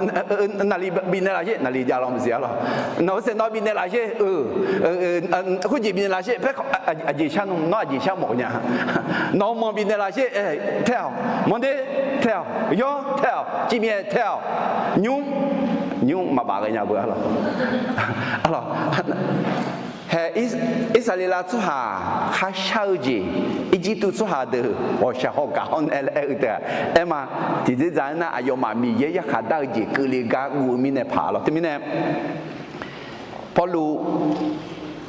naqli bifnaeq laf sher, naqli jav law maqsiq-a lawq. Nawq-euq saeqnawv bifnaeq laf sher, eu, khoerjeq bifnaeq laf sher, paer aqjeq shar nmr, nawr aqjeq shar mawf nya. Nawq-euq manq bifnaeq laf sher, tae-awq, manq de, tae-awq, yawr, tae-awq, civmyaev, tae-awq, nymr, nymr maqbaf ghae nya beu-a lawq. Haeq, Irsaqleqlav tsawrhaq kharshar-eu jeq, Irjirtuv tsawrhaq deuq ghawqshaq haw gaq-awr nae laer aer-eu taef-a. Aer ma, tiqdzer dzaq-aer nar aqyawfmaf Miqyaer yarkhaq dar-eu jeq keuvle gar guv-eu mirnae paq lawq. Teumirnae Pawrluv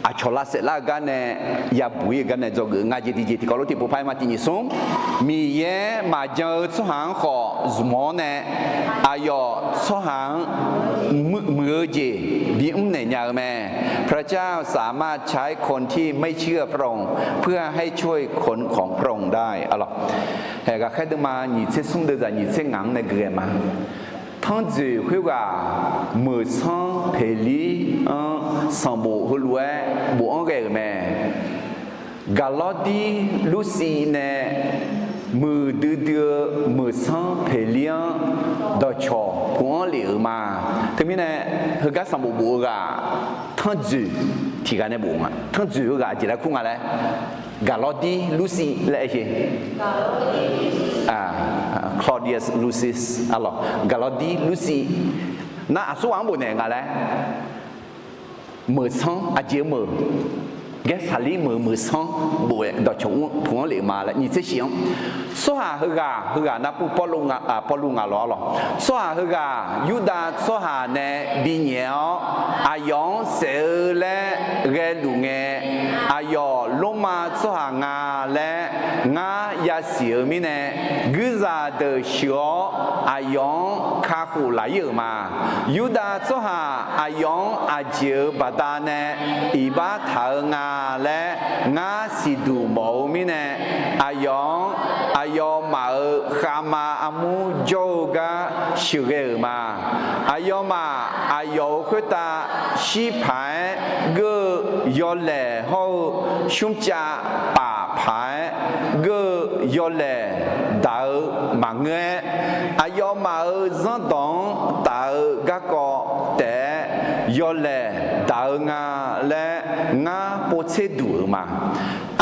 aqcawq lavsaef lar-eu gar nae yabuq-ir-eu gar nae dzawgeuf nga jeq tiqjeq tiqkawv lof tiqpov par-aer ma. Tiq nyiq smr. Miqyaer maqjan-eu tsawrhaq-anr khawf zmq-awr nae, aqyawf tsawrhaq-anr muiq-eu jeq bimr naeq nya-eu mae. พระเจ้าสามารถใช้คนที่ไม่เชื่อพระองค์ เพื่อให้ช่วยคนของพระองค์ได้ a lawq. Haeq, Ghaqkhaer deuvma nyiq tser smr deuvzaq nyiq tser ngaq-anr nae gui-aer ma. Tanrjoeq khoerghaq Meuqsanr Peqlir-anr sanqbof heulof-aer bof-anr ghae-euq mae. Gaqlawrdir Lursiv nae muiqdui dui-eu Meuqsanr Peqlir-anr dawqcawq puq-anr lef-euq ma. Teumirnae, heugar sanqbof bof-eu ghaq Tanrjoeq tiq ghaq nae bof nga. Tanrjoeq heughaq aqjeq laer kur nga laer, Gaqlawrdir Lursiv laer aer sher. Claudius Lucius, a lawq, Gaqlawrdir Lursiv. Nar aqsur ghaq-anr bof naeq nga laer, Meuqsanr aqjeq-eu meuq, Gaersaqlir meuq, Meuqsanr bof-aer dawqcawq puq-anr lef ma laer nyiq tser shif-anr. Tsawrhaq heughaq, heughaq nar pov Pawrluv nga lawq, a lawq. Tsawrhaq heughaq Yurdav tsawrhaq nae binyaef-awr, aqyawf-anr saef-eu laer ghaeluf ngae, aqyawf Lormav tsawrhaq nga laer ngar yasiq-euq mirnae, guirzaq deuq sheuq-awr aqyawf-anr kakhof laf-ir-euq ma. Yurdav tsawrhaq aqyawf-anr aqjeq-euq baqdanae iqbax taq-eu nga laer ngar siqduq mawf-eu mirnae, aqyawf-anr aqyawfmaf-euq khavma armur jawr-eu gar sheuqghae-euq ma. Aqyawfmaf aqyawf-euq khoertav shir paq-aer geur-eu yawlaeq hawr-eu, smrcav paf paq-aer geur-eu yawlaeq daq-eu maqngeur-aer, aqyawfmaf-euq zanrdawq-anr taf-eu garkawv taef-aer yawlaeq daq-eu nga laer ngar povtser duq-euq ma.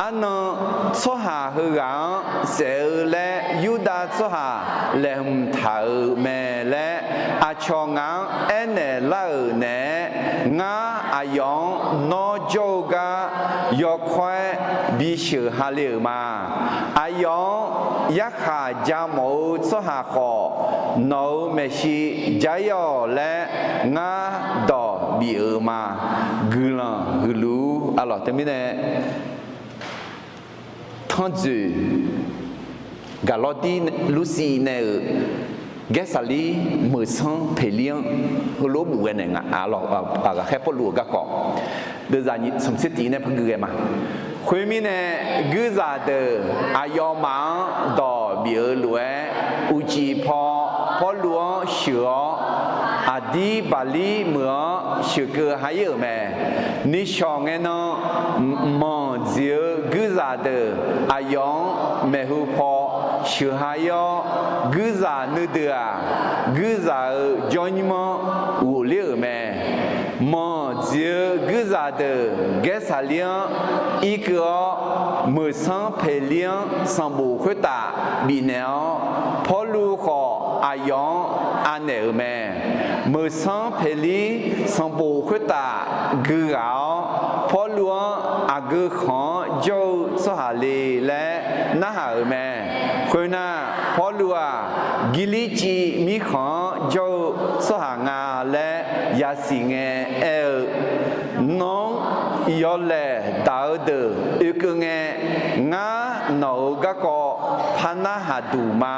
Arnan tsawrhaq heughaq-anr saef-eu laer Yurdav tsawrhaq laeqhmq taq-euq mae laer aqcawq ngaq-anr aernaeq lar-euq naeq-aer, ngar aqyawf-anr nawr jawr-eu gar yawkawr-aer bisheuq ha le-euq ma. Aqyawf-anr yarkhaq ja mawf-eu tsawrhaq khawf, nawq-euq maeqshi ja-ir-awq laer ngar dawq bif-euq ma. Guiqlanq huiqluf-ur. A lawq, teumirnae Tanrjoeq Gaqlawrdir Lursiv nae-euq Gaersaqlir Meuqsanr Peqlir-anr heulof-aer bof ghae naeq nga. Aqlawq, Ghaqkhaer Pawrluv-euq garkawv deuvzaq smq tser tiq nae par gui ghae ma. Khoermirnae, guirzaq deuq aqyawfmaf-anr dawq bif-eu lof-aer, uqcif paw Pawrluv-anr sheuq-awr, aqdir Baqlir meuq-anr sheuqkeuv ha-ir-euq mae. Nishawq ngae nan, manq dziq-eu guirzaq deuq aqyawf-anr maeqhu paw sheuq ha-ir-awr, guirzaq nuideuq-aq, guirzaq-euq jawrnymr-anr ghofler-euq mae. Manq dziq-eu guirzaq deuq Gaersaqlir-anr irkeuv-awr, Meuqsanr Peqlir-anr sanqbof khoertaf bifnaeq-awr, Pawrluv khawf aqyawf-anr anaeq-euq mae. Meuqsanr Peqlir sanqbof khoertaf guighaq-awr, Pawrluv-anr aqgeu khanq-anr jawr-eu tsawrhaq le laer narhaq-euq mae. Khoernar, Pawrluv-aq, Girlirciv mirkhanq-anr jawr-eu tsawrhaq nga laer yasiq ngae aer-eu, Nawr yawlaeq daq-eu deuq oekeuv ngae, ngar nawq-euq garkawv par narhaq duq ma.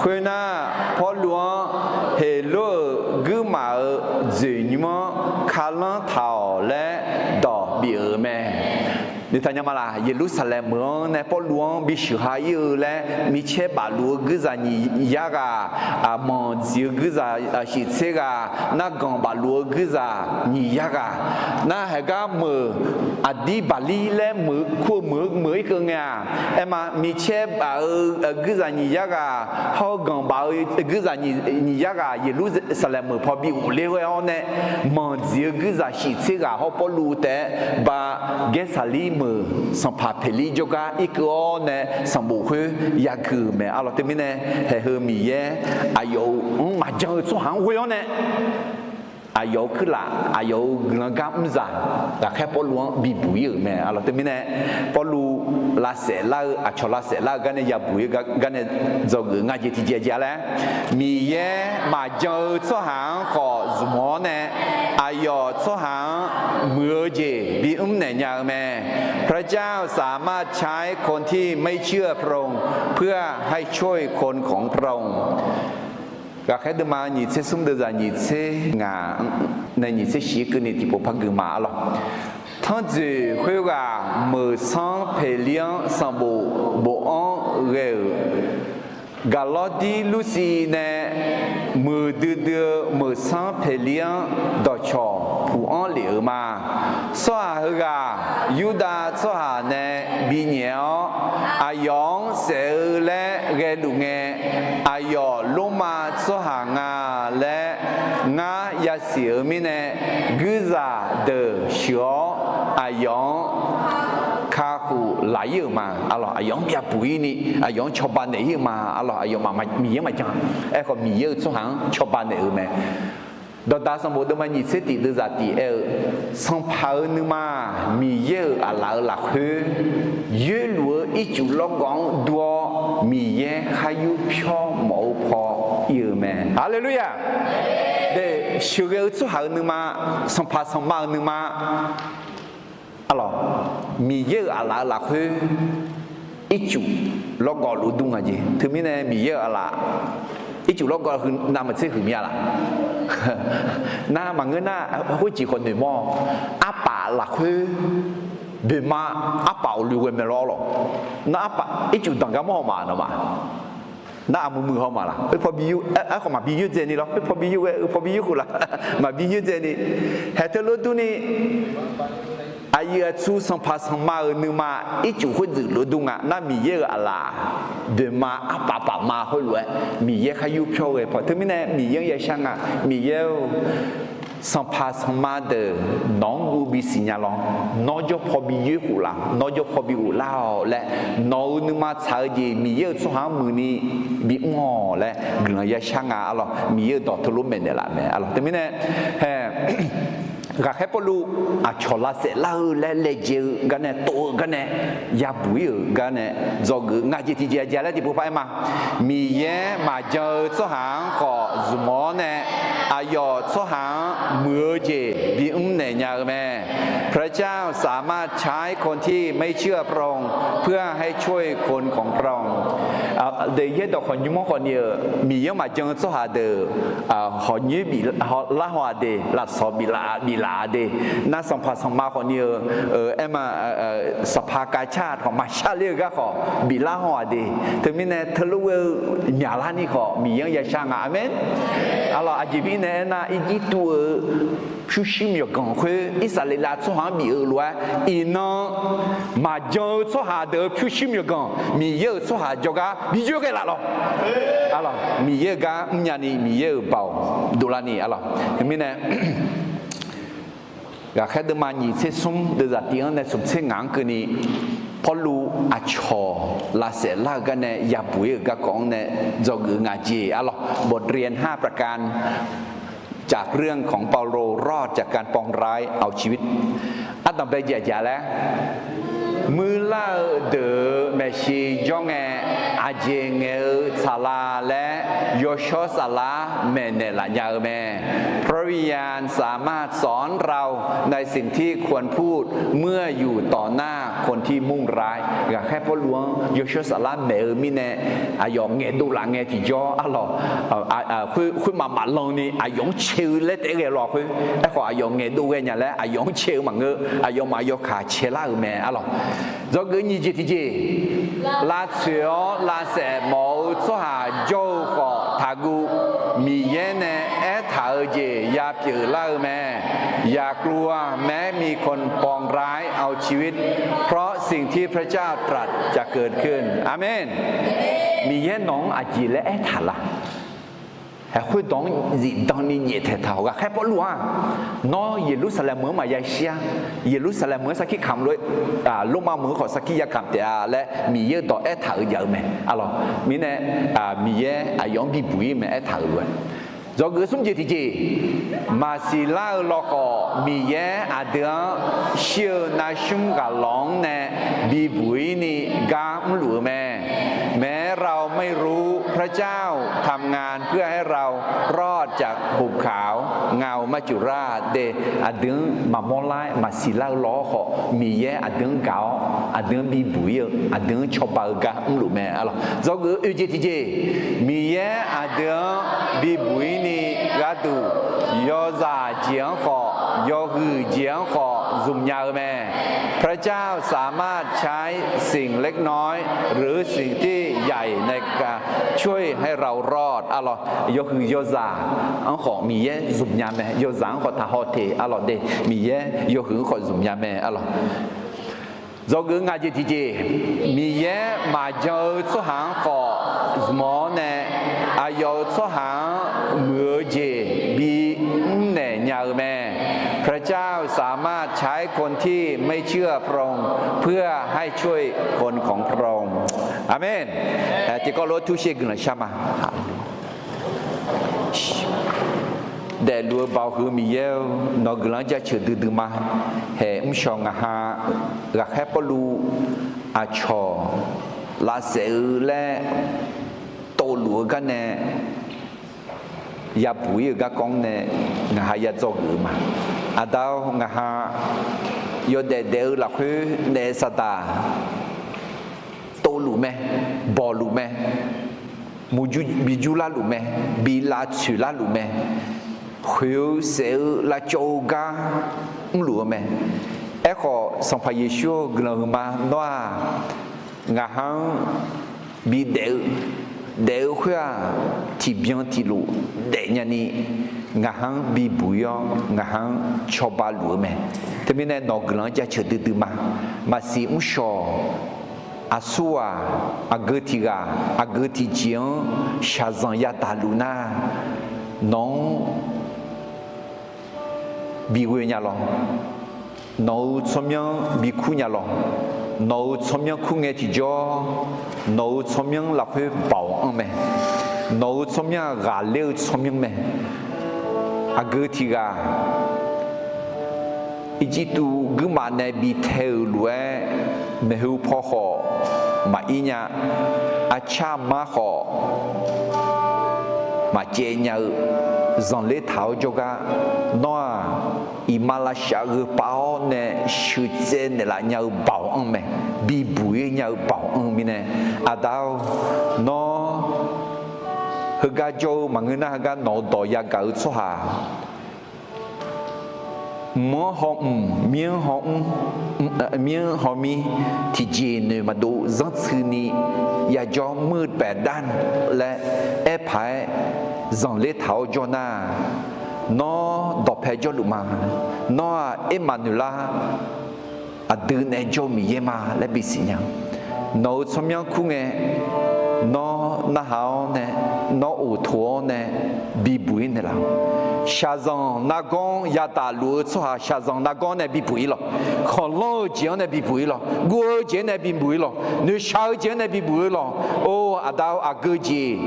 Khoernar, Pawrluv-anr Heqlor-euq guirmaf-euq dzoeqnymr-anr kalanr taq-awq laer dawq bif-euq mae. Noeqtaq nya ma laq? Yeqlursaqlaeq meuq-anr nae Pawrluv-anr bisheuq ha ir-eu laer, micaer bafluf-eu guirzaq nyiq yar ghaq, manq dziq-eu guirzaq shif tser ghaq, narganq bafluf-eu guirzaq nyiq yar ghaq, nar haeq gar meuq aqdir baqlir laer meuq kur-eu meuq-eu meuq ir keuv ngae-aq, aer ma, micaer baf-eu guirzaq nyiq yar ghaq hawr-eu ganq baf-eu guirzaq nyiq yar ghaq Yeqlursaqlaeq meuq paw bi ghofler ghae-awr nae, manq dziq-eu guirzaq shif tser ghaq hawr Pawrluv taef-aer ba Gaersaqlir meuq sanqpaq Peqlir jawrgar irkeuv-awr nae sanqbof khoer yagui-euq mae. Arlawq teumirnae, haeq heu Miqyaer aqyawf-anr maqjan-eu tsawrhaq-anr ghoe-awr nae, aqyawf-euq kuirlaf, aqyawf-euq guiqlanq gar mrzaq ghaqkhaer Pawrluv-anr bibuq ir-euq mae. Arlawq teumirnae, Pawrluv lavsaef lar-eu, aqcawq lavsaef lar-eu gar nae yabuq ir-eu gar nae dzawgeuf nga jeq tiqjeq jeq-a laer, Miqyaer maqjan-eu tsawrhaq-anr khawf zmq-awr nae, aqyawf tsawrhaq-anr muiq-eu jeq bimr naeq nya-eu mae. พระเจ้าสามารถใช้คนที่ไม่เชื่อพระองค์ เพื่อให้ช่วยคนของพระองค์ Ghaqkhaer deuvma nyiq tser smr deuvzaq nyiq tser ngaq nae nyiq tser shif keuvni tiqpov par gui ma arlawq. Tanrjoeq khoerghaq meuq sanr Peqlir-anr sanqbof bofanr ghae-euq, Gaqlawrdir Lursiv nae muiqdui dui-eu meuq sanr Peqlir-anr dawqcawq puq anr lef-euq ma. Tsawrhaq heughaq Yurdav tsawrhaq nae binyaef-awr, aqyawf-anr saef-eu laer ghaeluf ngae, aqyawf Lormav tsawrhaq nga laer ngar yasiq-euq mirnae, guirzaq deuq sheuq-awr aqyawf-anr kakhof laf ir-euq ma. Arlawq, aqyawf-anr yabuq ir-ni aqyawf-anr cawba naeq ir-euq ma. Arlawq, aqyawfmaf Miqyaer maqjan. Aerkhawf, Miqyaer-euq tsawrhaq-anr cawba naeq-euq mae. Dawqdaq sanqbof deuvma nyiq tser tiq deuvzaq tiq aer-eu, Sanqpaq-euq nuima Miqyaer-euq aqlaf-euq lafkhoer, yoerluf-eu ircuf lawrgawv-anr dur-awr, Miqyaer khar yur pyawr mawf-eu paw ir-eu mae. Haleluya! Sheuqghae-eu tsawrhaq-euq nuima, sanqpaq sanqma-euq nuima, arlawq, Miqyaer-euq aqlaf-euq lafkhoer ircuf lawrgawv luf dur nga jeq. Teumirnae Miqyaer-euq aqlaf ircuf lawrgawv navmaqtser huiqmya laf? Nar maqngeur nar, khoerjeq khawf noeqmawr-awq. Arpaf lafkhoer boeqma, arpaf awqloe ghae mae lawr lawq. Nar arpaf ircuf danq gar mawr haw ma nawmaf. Nar aqmuiq muiq haw ma laf? Khoer paw bi yur, aerkhawf maqbi yoerdzaeni lawr. Khoer paw bi yur ghae, khoer paw bi yur khof laf? Maqbi yoerdzaeni. Haeq teulof durni, aqyuif aqtsu sanqpaq sanqma-euq nuima ircuf khoerdzuif lof dur nga. Nar Miqyaer-euq aqlaf boeqma arpaf pafma khoerlof-aer Miqyaer khar yur pyawr ghae paw. Teumirnae Miqyaer-anr yashar nga. Miqyaer-or, sanqpaq sanqma deuq nawq-anr guv bisiq nya lawr. Nawr jawr paw bi yoer khof laf? Nawr jawr paw bi ghoflar-awq laer, nawq-euq nuima tsaq-eu jeq Miqyaer-euq tsawrhaq-anr muiqni bimr-awq laer guiqlanq yashar nga. Arlawq, Miqyaer-euq dawq teulof maeqnaeq laf mae. Arlawq, teumirnae, hae, ghaqkhaer Pawrluv aqcawq lavsaef lar-eu laer laejae-eu gar nae tov-eu gar nae yabuq ir-euq gar nae dzawgeuf nga jeq tiqjeq aqjeq laer tiqpov par aer ma. Miqyaer maqjan-eu tsawrhaq-anr khawf zmq-awr nae, aqyawf tsawrhaq-anr muiq-eu jeq bimr naeq nya-eu mae. พระเจ้าสามารถใช้คนที่ไม่เชื่อพระองค์ เพื่อให้ช่วยคนของพระองค์ Deuq yaerdawq khawf nymr-anr khawf ni-euq, Miqyaer-anr maqjan-eu tsawrhaq deuq hawq nyoer bif lar haw-aq de, lafsawq bif laf-aq de, nar sanqpaq sanqma khawf ni-euq, aer ma, sanqpaq kavcar khawf maqshar ler-eu gar khawf bif lar haw-aq de. Teumirnae teulof ghae-eu myaqlar ni khawf Miqyaer-anr yashar nga. Aqmeq. Arlawq, aqjeq mirnae aernar, Irjirtuv-euq pyurshuir myawqganq khoer Irsaqleqlav tsawrhaq-anr bif-eu lof-aer, iqnan maqjan-eu tsawrhaq deuq-euq pyurshuir myawqganq Miqyaer-euq tsawrhaq jawrgar bi yoer ghae laf lawq. Arlawq, Miqyaer-euq gar mrnya ni Miqyaer-euq baoq dovlar ni. Arlawq, teumirnae, ghaqkhaer deuvma nyiq tser smr deuvzaq tiq-anr nae smq tser ngaq-anr keuvni, Pawrluv aqcawq lavsaef lar-eu gar nae yabuq ir-euq garkawv-anr nae dzawgeuf nga jeq. Arlawq, บทเรียนห้าประการ จากเรื่องของเปาโลรอดจากการปองร้ายเอาชีวิต Ardanqbae jeq aqjeq laer, muirlar-eu deuq-euq maeqshi jawr ngae, aqjeq ngaeq-eu tsaqlaq laer yawshawr saflar maeqnaeq laf nya-eu mae. พระวิญญาณสามารถสอนเราในสิ่งที่ควรพูดเมื่ออยู่ต่อหน้าคนที่มุ่งร้าย Ghaqkhaer Pawrluv-anr yawshawr saflar maeq-eu mirnae, aqyawf ngaeqdov laf ngae tiqjawr arlawq, khoermaf maqlan ni aqyawf-anr cae-eu laer taef-aer ghae lawq khoer. Aerkhawf aqyawf ngaeqdov ghae nya laer aqyawf-anr cae-eu maqngeur, aqyawfmaf yawkaq caelar-euq mae arlawq. Dzawgeuf nyiq jeq tiqjeq, lavtsoeq-awr lavsaef mawf-eu tsawrhaq jawr-eu khawf taqguv. Miqyaer nae aertaq-eu jeq yapyeuf lar-eu mae. อย่ากลัว แม้มีคนปองร้ายเอาชีวิต เพราะสิ่งที่พระเจ้าตรัสจะเกิดขึ้น อาเมน Miqyaer nawq-anr aqjeq laer aertaq la? Khoerdawq-anr zifdan ni nyaeftaeq taq-awq. Ghaqkhaer Pawrluv-aq, nawr Yeqlursaqlaeq meuq-anr maqya shir-ar. Yeqlursaqlaeq meuq-anr sarkir kamq lof-aer, Lormav meuq-anr khawf sarkir ya kamq taef-a laer Miqyaer-eu dawq aertaq-euq jav-eu mae arlawq. Mirnae, Miqyaer aqyawf-anr bibuq-ir mae aertaq-euq lof-aer. Dzawgeuf smr jeq tiqjeq, maqsiq lar-eu lawkhawf Miqyaer aqdui-anr shir-eu narsmr ghaqlawq-anr nae bibuq-ir ni gar mrluf-eu mae. แม้เราไม่รู้ พระเจ้าทำงานเพื่อให้เรารอดจากหุบเขาเงามัจจุราช de, aqdui-anr maqmawr lar-aer maqsiq lar-eu lawr khawf Miqyaer aqdui-anr gaq-awr aqdui-anr bibuq-ir-eu aqdui-anr cawba-eu gar mrluf mae arlawq. Dzawgeuf oe jeq tiqjeq, Miqyaer aqdui-anr bibuq-ir ni gharduq, yawzaq jeq-anr khawf yawhuiq jeq-anr khawf zmq nya-eu mae. พระเจ้าสามารถใช้สิ่งเล็กน้อยหรือสิ่งที่ใหญ่ในการช่วยให้เรารอด arlawq. Yawhuiq yawzaq-anr khawf Miqyaer zmq nya mae. Yawzaq-anr khawf taqhaw teq arlawq de, Miqyaer yawhuiq-anr khawf zmq nya mae arlawq. Dzawgeuf ngaq jeq tiqjeq, Miqyaer maqjan-eu tsawrhaq-anr khawf zmq-awr nae, aqyawf-euq tsawrhaq-anr muiq-eu jeq bimr naeq nya-eu mae. พระเจ้าสามารถใช้คนที่ไม่เชื่อพระองค์เพื่อให้ช่วยคนของพระองค์ อาเมน Tiqkawv lof-aer tursher guiqlanq shar ma. Daefluf-eu Baoq huiq-eu Miqyaer-or, nawq-eu guiqlanq-anr jaceuq duidui ma. Haeq mrshawq ngaq ha Ghaqkhaer Pawrluv aqcawq lavsaef-eu laer tovluf-eu gar nae yabuq-ir-eu garkawv-anr nae ngaq ha ya dzawgeuf-eu ma. Aqda-or, ngaq ha yawdaef daef-eu lafkhoer naef saqdaq tovluf mae, bawqluf mae, murjur bijur larluf mae, bi lavtsoeq larluf mae, khoeq-eu saef-eu lavcawv-eu gar mrluf-eu mae. Aerkhawf, Sanqpaq Yeqsur-or, guiqlanq huiqma. Nawr-aq, ngaq ha-anr bidaef-eu, daef-eu khoer-aq, tiqbyan tiqlof daefnya ni, ngaq ha-anr bibuq-ir-awr, ngaq ha-anr cawba luf-eu mae. Teumirnae nawq-eu guiqlanq-anr jaceuq duidui ma. Maqsiq mrshawq, aqsurghaq, aqgeu tiq ghaq, aqgeu tiqjeq-anr shaqzanq yadaq luf nar, nawq-anr bighoe nya lawq. Nawq-euq tsawrmyanr bikur nya lawq. Nawq-euq tsawrmyanr kur ngae tiqjawr, nawq-euq tsawrmyanr lafkhoer baoq anr mae. Nawq-euq tsawrmyanr-aq, ghaqler-eu tsawrmyanr mae. Aqgeu tiq ghaq, Irjirtuv guirmaf nae bi tae-euq lof-aer, maeqhu paw khawf maqir nya, arcar mar khawf maqcaev nya-eu zanqler taq-awr jawrgar, nawr-aq, iqmalavshav gheupav-awr nae sheuqtsaev naeqlaf nya-eu baoq anr mae. Bibuq-ir nya-eu baoq anr-eu mirnae, Aqda-or, nawr heugar jawr-eu maqngeur nar, heugar nawq-eu dawq yagaq-eu tsawrhaq mq-anr hawmq, mir-anr hawmr, mir-anr hawmir, tiqjeq noeq maqdov zanrtsuini yajawr muir-eu baeqdar laer aerpaq-aer zanqler taq-awr jawr nar, nawr dawqpae jawrluf ma. Nawr-aq, Ermaqnoeqlar, aqdui nae jawr-eu Miqyaer ma laer bisiq nya. Nawq-euq tsawrmyanr kur ngae, nawr narhaq-awr nae, nawr oqtoq-awr nae bibuq-ir naeqlaf-awq. Shaqzanq nargawr-anr yadaq luf-eu tsawrhaq shaqzanq nargawr-anr nae bibuq-ir lawq. Khanqlanr-eu jeq-anr nae bibuq-ir lawq. Guv-eu jeq-anr nae bibuq-ir lawq. Noeqshaq-eu jeq-anr nae bibuq-ir lawq. Or, aqda-eu aqgeu jeq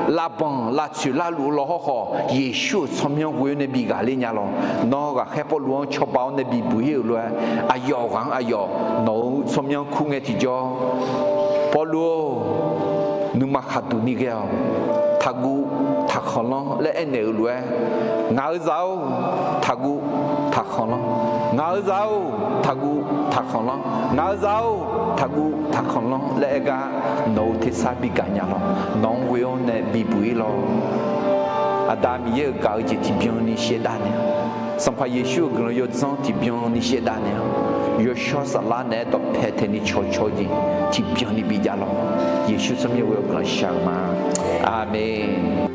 lavbanq lavtsoeq lavluf-eu lawq hawrkhawf, Yeqsur-euq tsawrmyanr ghoe-awr nae bi ghaqler nya lawq. Nawr ghaqkhaer Pawrluv-anr cawba-awr nae bibuq-ir-euq lof-aer, aqyawf ghaq-anr aqyawf nawq-euq tsawrmyanr kur ngae tiqjawr, Pawrluv-or, nuima khaqduq ni ghae-awq. Taqguv taqkhanqlanr laer aernaeq-euq lof-aer, ngaq-euq zaq-or, taqguv taqkhanqlanr. Ngaq-euq zaq-or, taqguv taqkhanqlanr. Ngaq-euq zaq-or, taqguv taqkhanqlanr laer aer gar nawq-euq tersar bi gaq nya lawq. Nawq-anr ghoe-awr nae bibuq-ir lawq. Aqda Miqyaer-euq gaq-eu jeq tiqbyan ni shaevdav naeq-awq. Sanqpaq Yeqsur-euq guiqlanq yawdzanr tiqbyan ni shaevdav naeq-awq. Yawshawr saflar naeq-aer dawqpae taeq ni cawcaw-eu jeq tiqbyan ni bijav lawq. Yeqsur tsawrmyanr ghoe-awr guiqlanq shar-eu ma. Aqmeq.